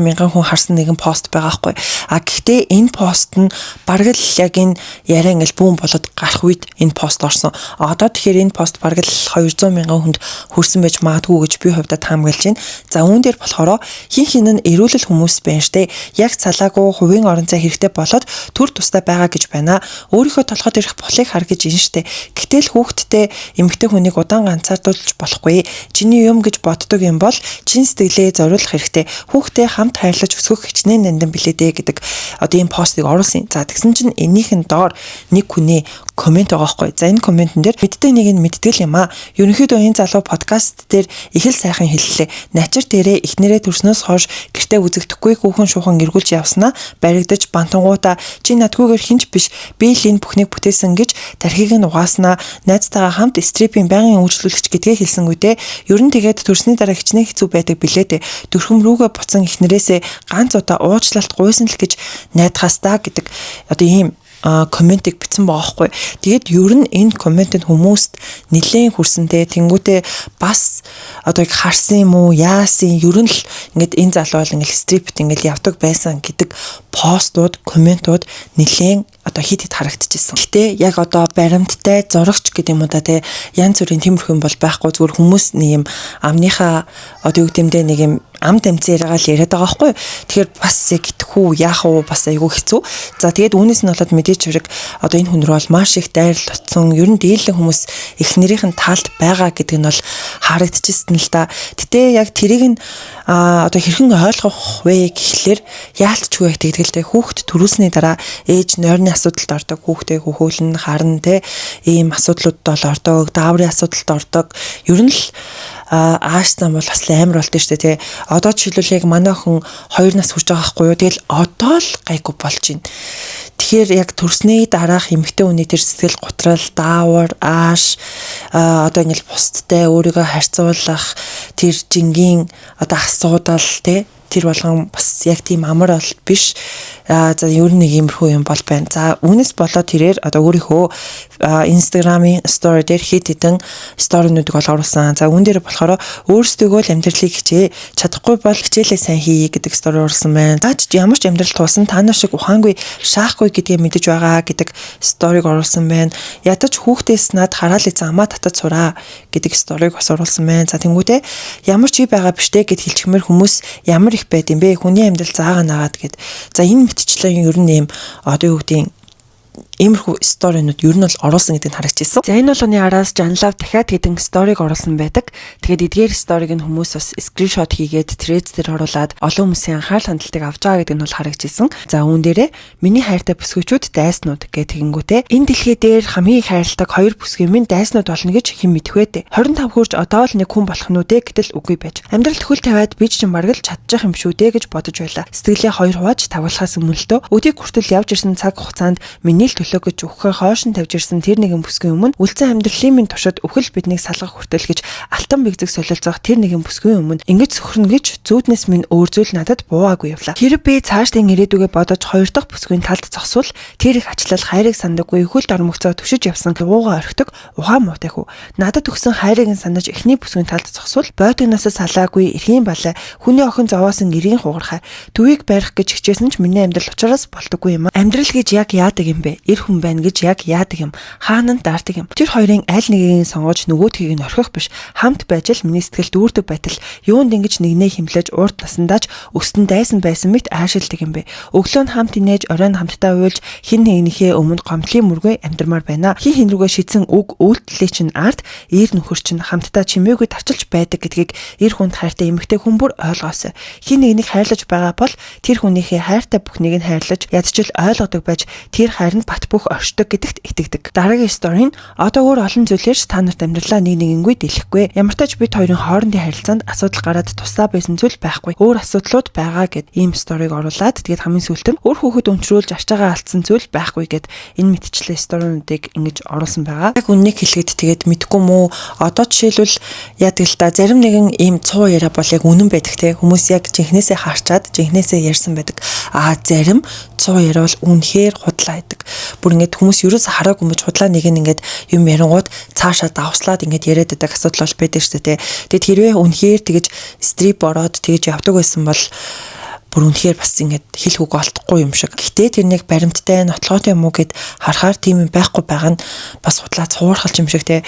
мянган хүн харсан нэгэн пост байгаа хгүй. А гэхдээ энэ пост нь бараг л яг энэ яриа ингээл бүүн болоод гарах үед энэ пост орсон. Одоо тэгэхээр энэ пост бараг л 200 мянган хүнд хүрсэн байж магадгүй гэж би хувьдаа таамаглаж байна. За үүн дээр болохоор хин хин нь эрүүлэл хүмүүс байна штэ. Яг цалаагүй хувийн орон зай хэрэгтэй болоод төр тустай байгаа гэж байна. Өөрийнхөө толгойд ирэх болыг хар гэж ин штэ. Гэтэл хүүхэдтэй эмэгтэй хүнийг удаан ганцаардуулж болохгүй. Чиний юм гэж боддог юм бол чин сэтгэлээ зориулах хэрэгтэй. Хүүхдээ хамт хайрлаж өсгөх хичнээн нандин билээ дээ гэдэг одоо ийм постыг оруулсан. За тэгсэн чинь энийх нь доор нэг хүний комент байгаа байхгүй. За энэ комментэн дээр мэддэг нэг нь мэддэг л юм аа. Ерөнхийдөө энэ залуу подкаст дээр их л сайхан хэллээ. Начир дээрээ эхнэрээ төрснөөс хойш гэртээ үзэгдэхгүй хүүхэн шуухан эргүүлж явснаа баригдаж бантангуудаа чи надгүйгээр хинч биш би л энэ бүхнийг бүтээсэн гэж тархийг нь угааснаа найзтайгаа хамт стрипийн байнгын үйлчлүүлэгч гэдгээ хэлсэнгүй дээ. Ер нь тэгээд төрсний дараа хичнээн хэцүү байдаг билээ дээ. Дөрхөм рүүгээ буцан эхнэрээсээ ганц удаа уучлалт гуйсан л гэж найдахаас та гэдэг одоо ийм комментиг бичсэн байгаа хгүй. Тэгээд ер нь энэ комментэнд хүмүүст нэлээд хүрсэнтэй тэнгүүтээ бас одоо яг харсан юм уу яасан ер нь л ингээд энэ залуу бол ингээд стрипт ингээд явдаг байсан гэдэг постууд, комментууд нэлээд одоо хит хит харагдчихсан. Гэтэ яг одоо баримттай зурагч гэдэг юм уу да те янз бүрийн тиймэрхүү юм бол байхгүй зүгээр хүмүүс нэг юм амныхаа одоо юу гэмдэ нэг юм ам дамцын яриагаа л яриад байгаа байхгүй. Тэгэхээр бас яг итгэх үү, яах уу бас айгүй хэцүү. За тэгээд үүнээс нь болоод мэдээч хэрэг одоо энэ хүн рүү бол маш их дайрал утсан. Ер нь дийлэн хүмүүс эхнэрийнх нь талд байгаа гэдэг нь бол харагдчихсан л да. Гэтэ яг тэрийг нь одоо хэрхэн ойлгох вэ гэхлээр яалтчгүй яг тэгдэг л дээ. Хүүхэд төрүүлсний дараа ээж нойрны асуудалд ордог, хүүхдээ хөхөөлн, харна те ийм асуудлуудад бол ордог, дааврын асуудалд ордог. Ер нь л ааш зам бол бас л амар болд нь шүү дээ тий. Одоо жишээлбэл яг манай охин 2 нас хүрч байгаа байхгүй юу. Тэгэл одоо л гайгүй болж байна. Тэгэхээр яг төрсний дараах эмэгтэй хүний тэр сэтгэл готрал, даавар, ааш одоо ингээл бусдтай өөрийгөө харьцуулах тэр жингийн одоо асуудал тий тэр болгон бас яг тийм амар бол биш. За ер нь нэг иймэрхүү юм бол байна. За үүнээс болоод тэрээр одоо өөрийнхөө Instagram-ийн story дээр хэд хэдэн story-нуудыг бол оруулсан. За үүн дээр болохоор өөрсдийгөө л амьдралыг хичээ. Чадахгүй бол хичээлээ сайн хий гэдэг story оруулсан байна. За ч ямар ч амьдрал туусан та нар шиг ухаангүй шаахгүй гэдгээ мэдэж байгаа гэдэг story-г оруулсан байна. Ядаж хүүхдээс над хараал эзэн амаа татаж сураа гэдэг story-г бас оруулсан байна. За тэнгуүтээ ямар ч ий байгаа биш те гэд хэлчихмээр хүмүүс ямар их байд юм бэ? Хүний амьдрал заагаа нагаад гэд. За энэ мэтчлэн ер нь ийм одоо юу гэдгийг иймэрхүү story-нууд ер нь бол оруулсан гэдгийг харагдчихсан. За энэ болгоны араас Жанлав дахиад хэдэн story-г оруулсан байдаг. Тэгээд эдгээр story-г нь хүмүүс бас screenshot хийгээд Threads дээр оруулаад олон хүмүүсийн анхаарал хандлтыг авч байгаа гэдэг нь бол харагдчихсан. За үүн дээрээ миний хайртай бүсгүйчүүд дайснууд гэх тэгэнгүүтээ энэ дэлхий дээр хамгийн их хайрладаг хоёр бүсгүй минь дайснууд болно гэж хэн мэдэх вэ дээ. 25 хүрч одоо л нэг хүн болох нь үү гэтэл үгүй байж. Амьдралд хөл тавиад би ч юм бараг л чадчих юм шүү дээ гэж бодож байлаа. Сэтгэлээ хоёр хувааж тавлахаас өмнө л дөө өдийг хүртэл явж ирсэн цаг хугацаанд миний л төлөө гэж үххээ хойш нь тавьж ирсэн тэр нэгэн бүсгүй өмнө үлдсэн амьдралын минь туршид үхэл биднийг салгах хүртэл гэж алтан бэгзэг солилцоох тэр нэгэн бүсгүй өмнө ингэж сөхрөнө гэж зүүднээс минь өөр зүйл надад буугаагүй явлаа. Хэрэг би цаашдын ирээдүгээ бодож хоёр дахь бүсгүйн талд зогсвол тэр их ачлал хайрыг сандаггүй хөлд ормогцоо түшиж явсан лууга орхидог ухаан муутай хүү. Надад өгсөн хайрыг нь санаж эхний бүсгүйн талд зогсвол бойтогноос салаагүй эрхийн балай хүний охин зовоосон гэрийн хугархай төвийг барих гэж хичээсэн ч миний амьдрал учраас болдоггүй юм. Амьдрал гэж яг яадаг юм бэ? Эр хүн байна гэж яг яадаг юм? Хаана нь даардаг юм? Тэр хоёрын аль нэгийг сонгож нөгөөдхийг нь орхих биш. Хамт байж л миний сэтгэл дүүрдэг байтал юунд ингэж нэгнээ химлэж урд насандаач өстөн дайсан байсан мэт аашилдаг юм бэ? Өглөө нь хамт инээж, орой нь хамтдаа уйлж хин нэгнийхээ өмнө гомдлын мөргөө амьдрмаар байна. Хин хин рүүгээ шидсэн үг үйлдэлээ чинь ард эр нөхөр чинь хамтдаа чимээгүй тарчилж байдаг гэдгийг эр хүнд хайртай эмэгтэй хүн бүр ойлгоосой. Хин нэгнийг хайрлаж байгаа бол тэр хүнийхээ хайртай бүхнийг нь хайрлаж ядчил ойлгодог байж тэр хайр нь бат хамт бүх оршдог гэдэгт итгэдэг. Дараагийн story нь одоо өөр олон зүйлээр ч та нарт амьдралаа нэг нэгэнгүй дэлэхгүй. Ямар ч бид хоёрын хоорондын харилцаанд асуудал гараад тусдаа байсан зүйл байхгүй. Өөр асуудлууд байгаа гэд ийм story г оруулаад, тэгээд хамгийн сүүлд нь өөр хүүхэд өнчрүүлж арчаагаа алдсан зүйл байхгүй гэд энэ мэтчлээ story нуудыг ингэж оруулсан байгаа. Яг үннийг хэлэхэд тэгээд мэдгүй мүү, одоо жишээлбэл яадаг л да, зарим нэгэн ийм цуу яриа бол яг үнэн байдаг те, хүмүүс яг жинхнээсээ харчаад жинхнээсээ ярьсан байдаг. А зарим цуу яриа бол үнэхээр худлаа байдаг. Бүр ингээд хүмүүс ерөөс хараагүй мөч худлаа нэг нь ингээд юм ярингууд цаашаа давслаад ингээд яриад байдаг асуудал бол байдаг шүү дээ. Тэгэд хэрвээ үнэхээр тэгэж strip ороод тэгэж явдаг байсан бол бүр үнэхээр бас ингээд хэлэх үг олдохгүй юм шиг. Гэхдээ тэр нэг баримттай, нотлогоотой юм уу гэд харахаар тийм юм байхгүй байгаа нь бас худлаа цуурхалч юм шиг те.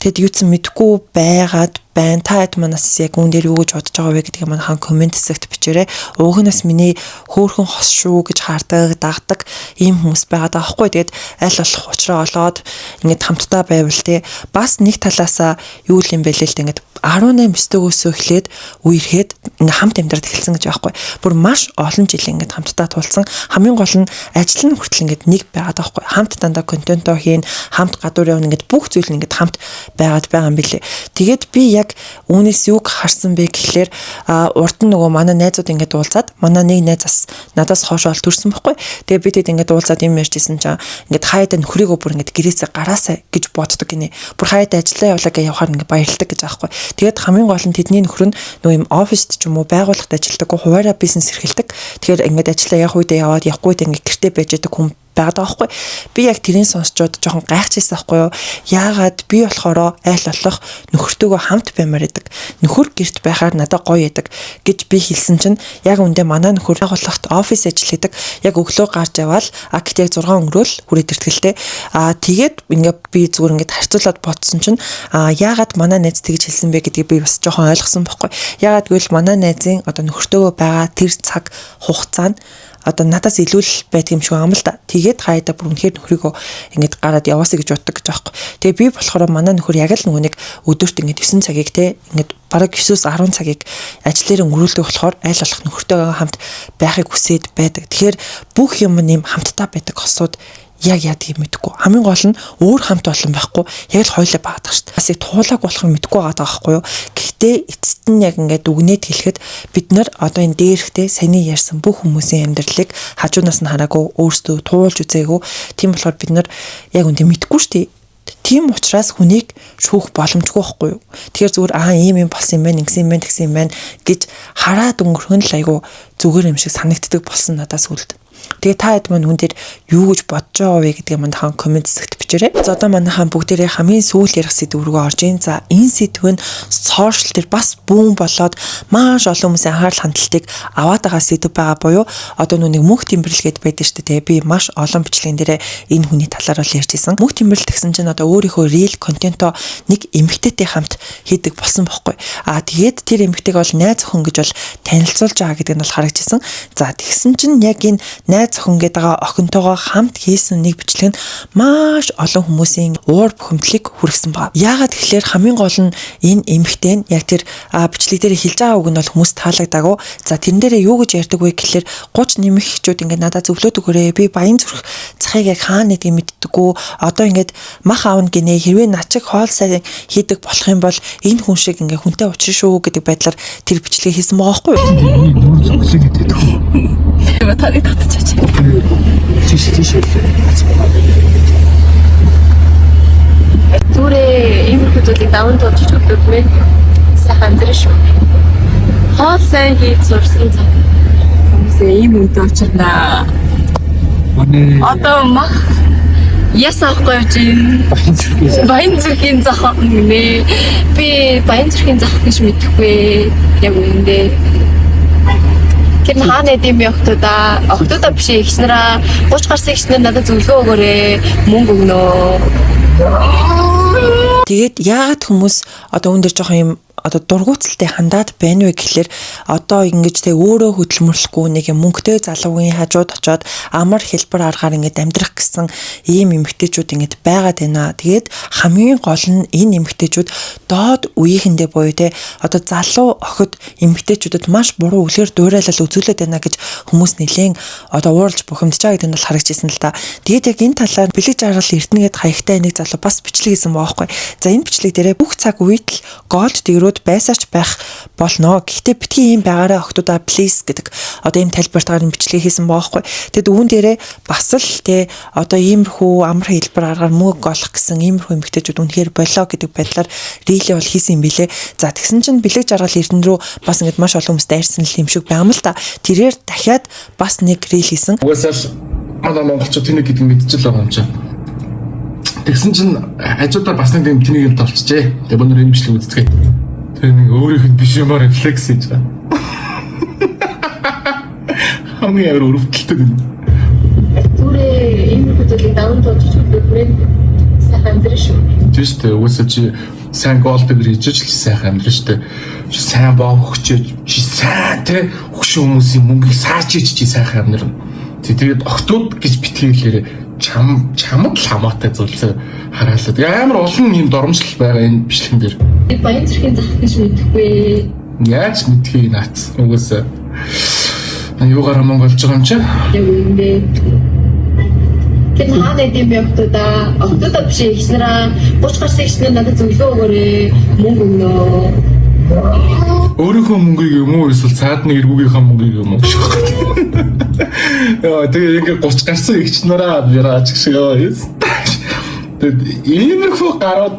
Тэгэд юу ч мэдэхгүй байгаад байна. Та хэд манаас яг үүн дээр юу гэж бодож байгаа вэ гэдгийг манайхан comment хэсэгт бичээрэй. Уг нь бас миний хөөхөн хос шүү гэж хардаг, дагдаг ийм хүмүүс байгаа даахгүй. Тэгээд аль болох учраа олоод ингээд хамтдаа байвал те, бас нэг талаасаа юу юм бэ лээ л, ингээд 18 9-өөсөө эхлээд үерхэд ингээ хамт амьдраад эхэлсэн гэж байхгүй. Бүр маш олон жил ингээд хамтдаа тулцсан. Хамгийн гол нь ажил нь хүртэл ингээд нэг байгаад байхгүй. Хамт дандаа контентоо хийн, хамт гадуур явна, ингээд бүх зүйл нь ингээд хамт байгаад байгаа юм билээ. Тэгээд би яг үүнээс юуг харсан бэ гэхлээр урд нь нөгөө манай найзууд ингээд уулзаад, манай нэг найз бас надаас хойш ол төрсэн байхгүй. Тэгээ би тэд ингээд уулзаад юм ярьжсэн чинь ингээд хаяада нөхрийгөө бүр ингээд гэрээсээ гараасаа гэж боддог гинэ. Бүр хаяада ажиллаа явлаа гэж явахаар ингээд баярлдаг гэж аахгүй. Тэгээд хамгийн гол нь тэдний нөхөр нь нөгөө юм оффист ч юм уу байгууллагад ажилладаг, хуваараа бизнес эрхэлдэг. Тэгэхээр ингээд ажиллаа явах үедээ яваад, явахгүй үедээ ингээд гэртээ байж байдаг хүн байгаад байгаа байхгүй. Би яг тэрийг сонсчод жоохон гайхчихсан байхгүй юу? Яагаад би болохоро айл болох нөхөртөөгөө хамт баймаар идэг. Нөхөр гэрт байхаар надад гоё идэг гэж би хэлсэн чинь яг үндэ манай нөхөр байгууллагт офис ажил хийдэг. Яг өглөө гарч яваал, а гэхдээ яг 6 өнгөрөөл хүрээд иртгэлтэй. А тэгээд ингээ би зүгээр ингээд харьцуулаад бодсон чинь яагаад манай найз тэгж хэлсэн бэ гэдгийг би бас жоохон ойлгосон байхгүй. Яагаад гэвэл манай найзын одоо нөхөртөөгөө байгаа тэр цаг хугацаа нь одоо надаас илүү л байдаг юм шиг байгаа юм л да. Тэгээд хаяада бүр үнэхээр нөхрийгөө ингэж гараад яваасаа гэж боддог гэж аахгүй. Тэгээ би болохоор манай нөхөр яг л нөгөө нэг өдөрт ингэж 9 цагийг те, ингэж бараг 9-өөс 10 цагийг ажил дээр өнгөрүүлдэг болохоор аль болох нөхөртөөгөө хамт байхыг хүсээд байдаг. Тэгэхээр бүх юм нэм хамтдаа байдаг хосууд яг яадаг юм мэдэхгүй. Хамгийн гол нь өөр хамт олон байхгүй. Яг л хоёлаа баадаг шүү дээ. Бас яг туулааг болох юм мэдэхгүй байгаа байхгүй юу. Гэхдээ эцэст нь яг ингээд үгнээд хэлэхэд бид нар одоо энэ дээрхтэй саяны ярьсан бүх хүмүүсийн амьдралыг хажуунаас нь хараагүй, өөрсдөө туулж үзээгүй. Тийм болохоор бид нар яг үндэ мэдэхгүй шүү дээ. Тийм учраас хүнийг шүүх боломжгүй байхгүй юу. Тэгэхээр зүгээр аа, ийм юм болсон юм байна, ингэсэн юм байна, тэгсэн юм байна гэж хараад өнгөрөх нь л айгу зүгээр юм шиг санагддаг болсон надаас сүлд. Тэгээ та хэд маань хүн дээр юу гэж бодож байгаа вэ гэдгийг манайхан comment хэсэгт бичээрэй. За, одоо манайхан бүгдээрээ хамгийн сүүл ярих сэдэв рүүгээ орж ийн. За, энэ сэдв нь social дээр бас бүүн болоод маш олон хүмүүсийн анхаарал хандлтыг аваад байгаа сэдв байгаа буюу одоо нүг мөнх тэмбэрлэл гээд байдаг шүү дээ. Би маш олон бичлэгэн дээрээ энэ хүний талаар бол ярьж исэн. Мөнх тэмбэрлэл гэсэн чинь одоо өөрийнхөө reel контентоо нэг эмэгтэйтэй хамт хийдэг болсон бохгүй. Аа, тэгээд тэр эмэгтэйг бол найз охин гэж бол танилцуулж байгаа гэдэг нь бол харагдчихсан. За, тэгсэн чинь яг энэ найз охин гэдэг байгаа охинтойгоо хамт хийсэн нэг бичлэг нь маш олон хүмүүсийн уур бухимдлыг хүргэсэн байна. Яагаад тэгэхээр хамгийн гол нь энэ эмэгтэй нь яг тэр бичлэг дээр хэлж байгаа үг нь бол хүмүүс таалагдаагүй. За, тэрэн дээрээ юу гэж ярьдаг вэ гэхлээр 30 нэмэх эхчүүд ингээд надад зөвлөөд өгөөрэй. Би баян зүрх захыг яг хаана нэгдгийг мэддэггүй. Одоо ингээд мах аавна гинэ. Хэрвээ над чиг хоол сайн хийдэг болох юм бол энэ хүн шиг ингээд хүнтэй учрах шүү гэдэг байдлаар тэр бичлэгийг хийсэн байгаа байхгүй юу? Нүр зүглэг гэдэг үү? Таны татчихаач. Тийш тийш хэлээ. Зүрээ иймэрхүү зүйлийг даван туулж өгдөг мэ. Сайхан амьдрын шүү. Хоол сайн хийж сурсан цаг. Хүмүүсээ ийм үнэтэй учирнаа. Манай Одоо мах яс авахгүй явж байна. баян зүрхийн Баян зүрхийн зах гинэ. Би баян зүрхийн зах гэж мэдэхгүй. Яг үнэндээ. Тэр нь хаана идэм бэ охтуудаа? Охтуудаа биш, эгч нараа, 30 гарсан эгч нар надад зөвлөгөө өгөөрэй. Мөнгө өгнөө. Тэгээд яагаад хүмүүс одоо үүн дээр жоохон юм одоо дургууталтай хандаад байна вэ гэхлээр одоо ингэж те өөрөө хөдөлмөрлөхгүй нэг юм мөнгөтэй залуугийн хажууд очоод амар хэлбэр аргаар ингэж амьдрах гэсэн ийм эмэгтэйчүүд ингэж байгаад байна. Тэгээд хамгийн гол нь энэ эмэгтэйчүүд доод үеийнхэндээ буюу те одоо залуу охид эмэгтэйчүүдэд маш буруу үлгэр дуурайлал үзүүлээд байна гэж хүмүүс нэлээн одоо ууралж бухимдаж байгаа гэдэг нь бол харагдчихсан л да. Тэгээд яг энэ талаар Бэлэг Жаргал Эрдэнэгэд хаягтай нэг залуу бас бичлэг хийсэн баахгүй. За энэ бичлэг дээрээ бүх цаг үед л gold digger үүд байсаач байх болно. Гэхдээ битгий ийм байгаарай охтуудаа please гэдэг одоо ийм тайлбартаар энэ бичлэгийг хийсэн баахгүй. Тэгэд үүн дээрээ бас л те одоо иймэрхүү амар хэлбэр аргаар мөнгө олох гэсэн иймэрхүү эмэгтэйчүүд үнэхээр болоо гэдэг байдлаар reel ээ бол хийсэн юм билэ. За тэгсэн чинь Бэлэг Жаргал Эрдэнэ рүү бас ингэж маш олон хүмүүс дайрсан л юм шиг байгаа юм л та. Тэрээр дахиад бас нэг reel хийсэн. Угаасаа л манай монголчууд тэнэг гэдэг нь мэдчихэл байгаа юм чинь. Тэгсэн чинь хажуудаар бас нэг юм тэнэг юм толчжээ. Тэгээ өнөр энэ бичлэг үздэгэ. Тэр нэг өөрийнх нь биш юмар flex хийж байгаа. Хамгийн амар өрөвдөлтөй юм. Зүрээ иймэрхүү зүйлийг даван туулж хүрээд сайхан амьдрын шүү. Тийм шүү дээ. Угаасаа чи сайн gold digger хийж ч л сайхан амьдрын шүү дээ. Чи сайн боо өгчөөж чи сайн те хөшөө хүмүүсийн мөнгийг сааж ич чи сайхан амьдрна. Тэгээд октод гэж битгийлээрээ чам чамд л хамаатай зүйлсээ хараалаа. Тэгээ амар олон юм доромжлол байгаа энэ бичлэгэн дээр. Баян зүрхийн зах гэж мэдэхгүй. Яаж мэдхий наац. Угаасаа юугаараа мөнгө олж байгаа юм чи? Яг үүндээ. Тэр хаана идэм бэ охтуудаа? Охтуудаа биш их нараа 30 гарсан их нар надад зөвлөгөө өгөөрэй. Мөнгө өгнө. Өөрийнхөө мөнгийг юм уу эсвэл цаадны эргүүгийнхаа мөнгийг юм уу гэж байна. Яа тэгээ ингээ 30 гарсан эгч нараа яраач гэх шиг яа. Тэгээд иймэрхүү гарууд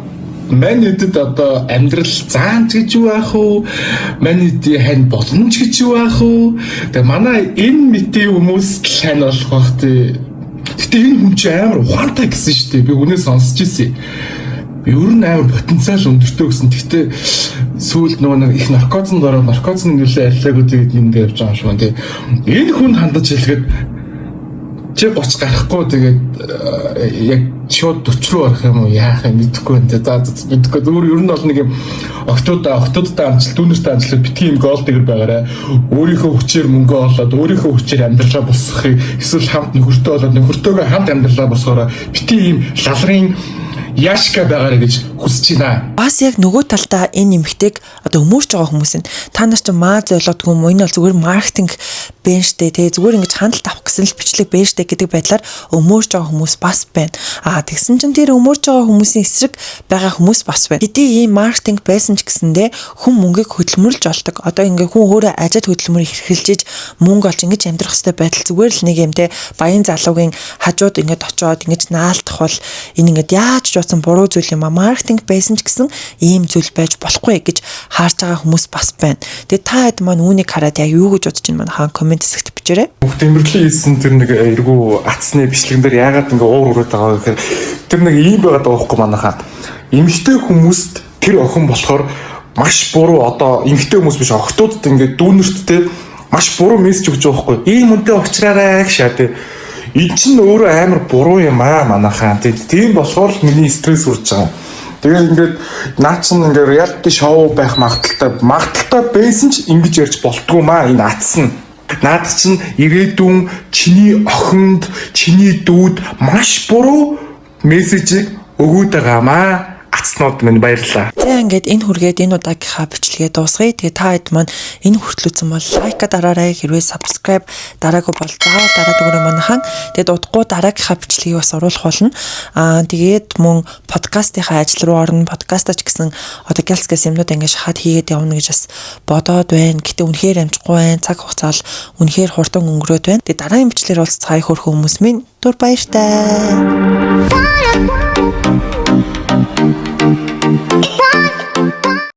мань эдэд одоо амьдрал заанч гэж юу аах вэ? Мань эдийн хань боломж гэж юу аах вэ? Тэгээ манай энэ мэтийн хүмүүс л хань болох бах тий. Гэтэ энэ хүн чи амар ухаантай гэсэн шүү дээ. Би үнээ сонсч ирсэн. Ер нь амар потенциал өндөртэй гэсэн. Гэтэ сүүлд нөгөө нэг их наркозонд ороод наркозны нөлөө арилаагүй тэгээд юм дээр явж байгаа юм шиг байна тий. Энэ хүн хандаж хэлэхэд чи 30 гарахгүй тэгээд яг шууд 40 руу орох юм уу яах юм мэдэхгүй байна. За мэдэхгүй. Зүгээр ер нь бол нэг юм октоудтай амжилт, дүүнертэй амжилт битгий юм gold digger байгаарай. Өөрийнхөө хүчээр мөнгө олоод өөрийнхөө хүчээр амьдралаа босгохыг эсвэл хамт нөхөртөө болоод нөхөртөөгөө хамт амьдралаа босгоороо битгий юм лалрын яашка байгаарай гэж хүсэж байна. Бас яг нөгөө талдаа энэ эмэгтэйг одоо өмөрч байгаа хүмүүс нь та нар чинь маа зойлоодгүй юм уу? Энэ бол зүгээр маркетинг бэн штэ тий зүгээр ингэж хандлт авах гэсэн л бичлэг бэн штэ гэдэг байдлаар өмөрч байгаа хүмүүс бас байна. Аа тэгсэн чинь тэр өмөрч байгаа хүмүүсийн эсрэг байгаа хүмүүс бас байна. Хэдий ийм маркетинг байсан ч гэсэндээ хүн мөнгийг хөдөлмөрлж олдог. Одоо ингээ хүн өөрөө ажил хөдөлмөр эрхэлжиж мөнгө олж ингэж амьдрах хэрэгтэй байдал зүгээр л нэг юм те баян залуугийн хажууд ингээд очиод ингэж наалтах бол энэ ингээд яаж ч бодсон буруу зүйл юм а маркетинг байсан ч гэсэн ийм зүйл байж болохгүй гэж харж байгаа хүмүүс бас байна. Тэгээ та хэд маань үүнийг хараад яг юу гэж бодож байна маань хаан comment хэсэгт бичээрэй. Бүх Тэмрэлийн хийсэн тэр нэг эргүү атсны бичлэгэн дээр яагаад ингээ уур хүрээд байгаа вэ гэхээр тэр нэг ийм байгаад байгаа байхгүй манайхаа. Эмэгтэй хүмүүст тэр охин болохоор маш буруу одоо эмэгтэй хүмүүс биш охтуудад ингээ дүүнерттэй маш буруу мессеж өгч байгаа байхгүй. Ийм үнтэй уучраарай гэж шаа тий. Эн чинь өөрөө амар буруу юм аа манайхаа. Тийм болохоор л миний стресс үрж байгаа. Тэгээд ингээд наа чин ингээд reality show байх магадлалтай байсан ч ингэж ярьж болтгоо маа энэ атсан. Наад чинь ирээдүйн чиний охинд, чиний дүүд маш буруу мессежийг өгөөд байгаамаа. Ацнууд минь баярлалаа. За ингээд энэ хүргээд энэ удаагийнхаа бичлэгээ дуусгая. Тэгээ та хэд маань энэ хүртэл үзсэн бол like аа дараарай. Хэрвээ subscribe дараагүй бол заавал дараад өгөөрэй манайхан. Тэгээд удахгүй дараагийнхаа бичлэгийг бас оруулах болно. Аа тэгээд мөн подкастынхаа ажил руу орно. Подкастаа ч гэсэн одоо гялс гэс юмнууд ингээд шахаад хийгээд явна гэж бас бодоод байна. Гэтэ үнэхээр амжихгүй байна. Цаг хугацаа л үнэхээр хурдан өнгөрөөд байна. Тэгээд дараагийн бичлэгээр уулзцгаая хөрхөн хүмүүс минь түр баяртай. Bye.